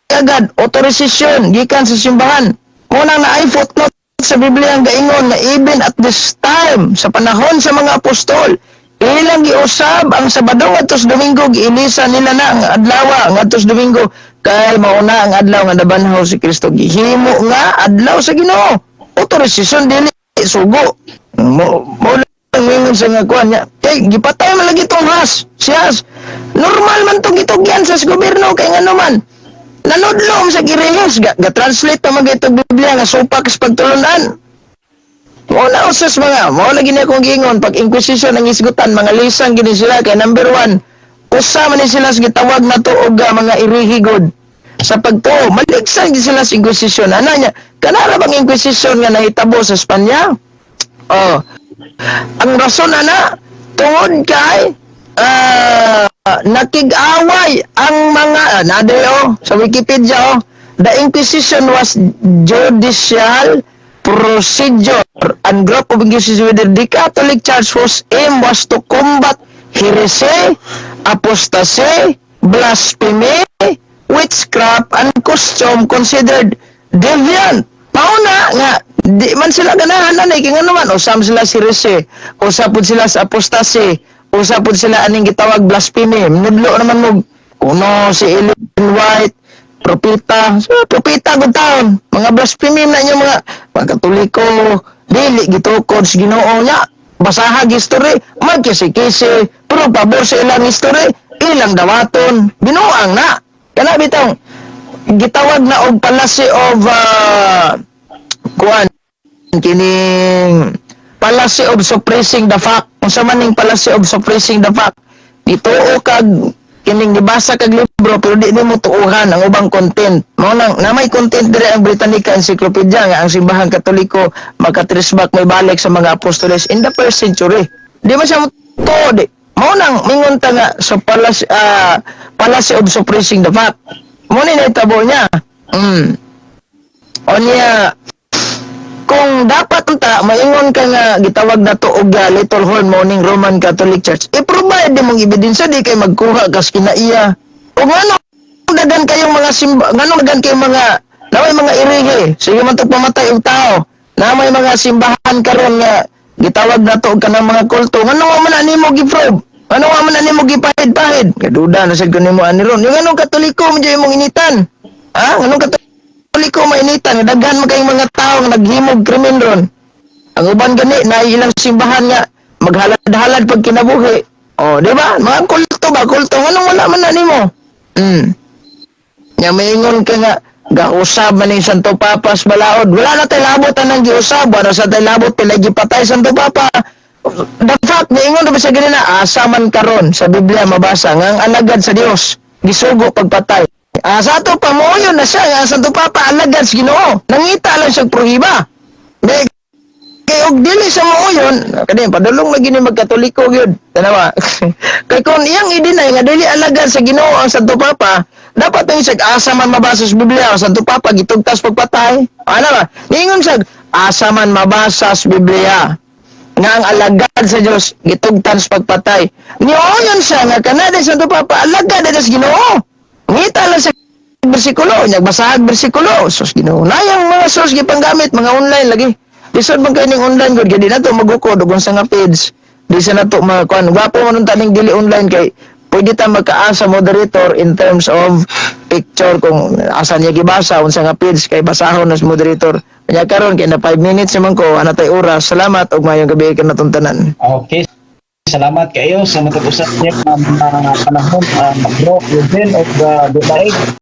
agad authorization gikan sa simbahan. Mo nang naay footnote sa Biblia ang gaingon na even at this time, sa panahon sa mga apostol, ilang giusab ang Sabado ngadto sa Domingo, giilisa nila na ang adlaw ngadto sa Domingo kay mauna ang adlaw nga nabanhaw si Kristo, gihimo nga adlaw sa Ginoo. Authorization, dili sugo. Mo lang ingon sa nga kuan niya kay gipatay man lagi tong Has, si Has normal man tong gitugyan sa gobyerno kay ngano man nanudlom sa Girehos ga translate pa man itong Biblia nga supak sa pagtulunan. Mo na usas mga mo lagi niya akong giingon pag inquisition ang isgutan, mga lisang gini sila kay number one usa man ni sila sa gitawag na to og mga irihigod sa pagtuo, maligsan gid sila sa inquisition ana niya. Kanara bang inquisition nga nahitabo sa Espanya? Oh, ang rason ana tungod kay nakig-away ang mga nade oh, sa Wikipedia oh, the Inquisition was judicial procedure and group of inquisitors within the Catholic Church whose aim was to combat Heresy, apostasy, blasphemy, witchcraft, and custom considered deviant. Mauna nga, di man sila ganahan na kay ngano man, usam sila si heresy, usap pud sila sa apostasy, usap pud sila aning gitawag blasphemy. Nudlo naman mo, kuno si Ellen White, propita, so, propita gud taon. Mga blasphemy na inyo mga Katoliko, dili gitukod sa Ginoo nya. Basahag history, magkisi-kisi, pero pabor sa ilang history, ilang dawaton, binuang na. Kana bitong gitawag na og fallacy of kuan, kining fallacy of suppressing the fact. Unsa man ning fallacy of suppressing the fact? Nituo kag kining gibasa kag libro pero di nimo tuuhan ang ubang content. Mao nang na may content dire ang Britannica Encyclopedia nga ang Simbahang Katoliko maka-trace back, may balik sa mga apostoles in the first century. Di man siya mo di. Mao nang mingon ta nga sa fallacy of suppressing the fact. Mo ni nahitabo niya. Onya, kung dapat ta maingon ka nga gitawag na to og little horn mo ning Roman Catholic Church, i-provide mong ebidensya, di kay magkuha kas kinaiya. O ngano dagan kayong mga simba, ngano dagan kayong mga naway mga irehe, sige man to pamatay og tao, na may mga simbahan karon nga gitawag na to og kanang mga kulto, ngano wa man na nimo gi-prove? Ano wa man na nimo gipahid-pahid? Kaduda na sad ko nimo ani ron. Yung anong Katoliko mo imong initan? Ha? Anong Katoliko mainitan? Daghan man kayong mga tao nga naghimog krimen ron. Ang uban gani na ilang simbahan nga maghalad-halad pag kinabuhi. Oh, di ba? Mga kulto ba? Kulto, nganong wala man na nimo? Nya maingon ka nga gausab man ning Santo Papa sa balaod. Wala na tay labot anang giusab, wala sa tay labot pila gipatay Santo Papa. The fact, maingon ba sa ganina, asa man karon sa Biblia mabasa nga ang alagad sa Dios gisugo pagpatay? Ah, sa ato pa moyon na siya nga ang Santo Papa alagad sa Ginoo. Nangita lang siya prohiba. Di kay og dili sa mooyon kani padulong lagi ni magkatoliko gyud. Tanawa. Kay kung iyang i-deny nga dili alagad sa Ginoo ang Santo Papa, dapat ang isag asa man mabasa sa Biblia ang Santo Papa gitugtas pagpatay? Ano ba? Niingon siya, asa man mabasa sa Biblia nga ang alagad sa Dios gitugtan sa pagpatay? Niooyon siya nga kanada Santo Papa alagad sa Ginoo. Ngita lang sa bersikulo, nya basahag bersikulo. Sus, Ginoo. Nayang mga source gipanggamit, mga online lagi. Lisod man kay ning online gud, kay di nato magukod og unsa nga page. Di sa nato makuan. Gwapo man unta ning dili online kay pwede ta magkaasa moderator in terms of picture kung asa niya gibasa, unsa nga page, kay basahon na sa moderator. Kanya karon kay na 5 minutes naman ko, ana tay oras. Salamat ug maayong gabi kanatong tanan. Okay. Salamat kayo sa matag-usap niya mga panahon, bro Eugene of the Dulaig.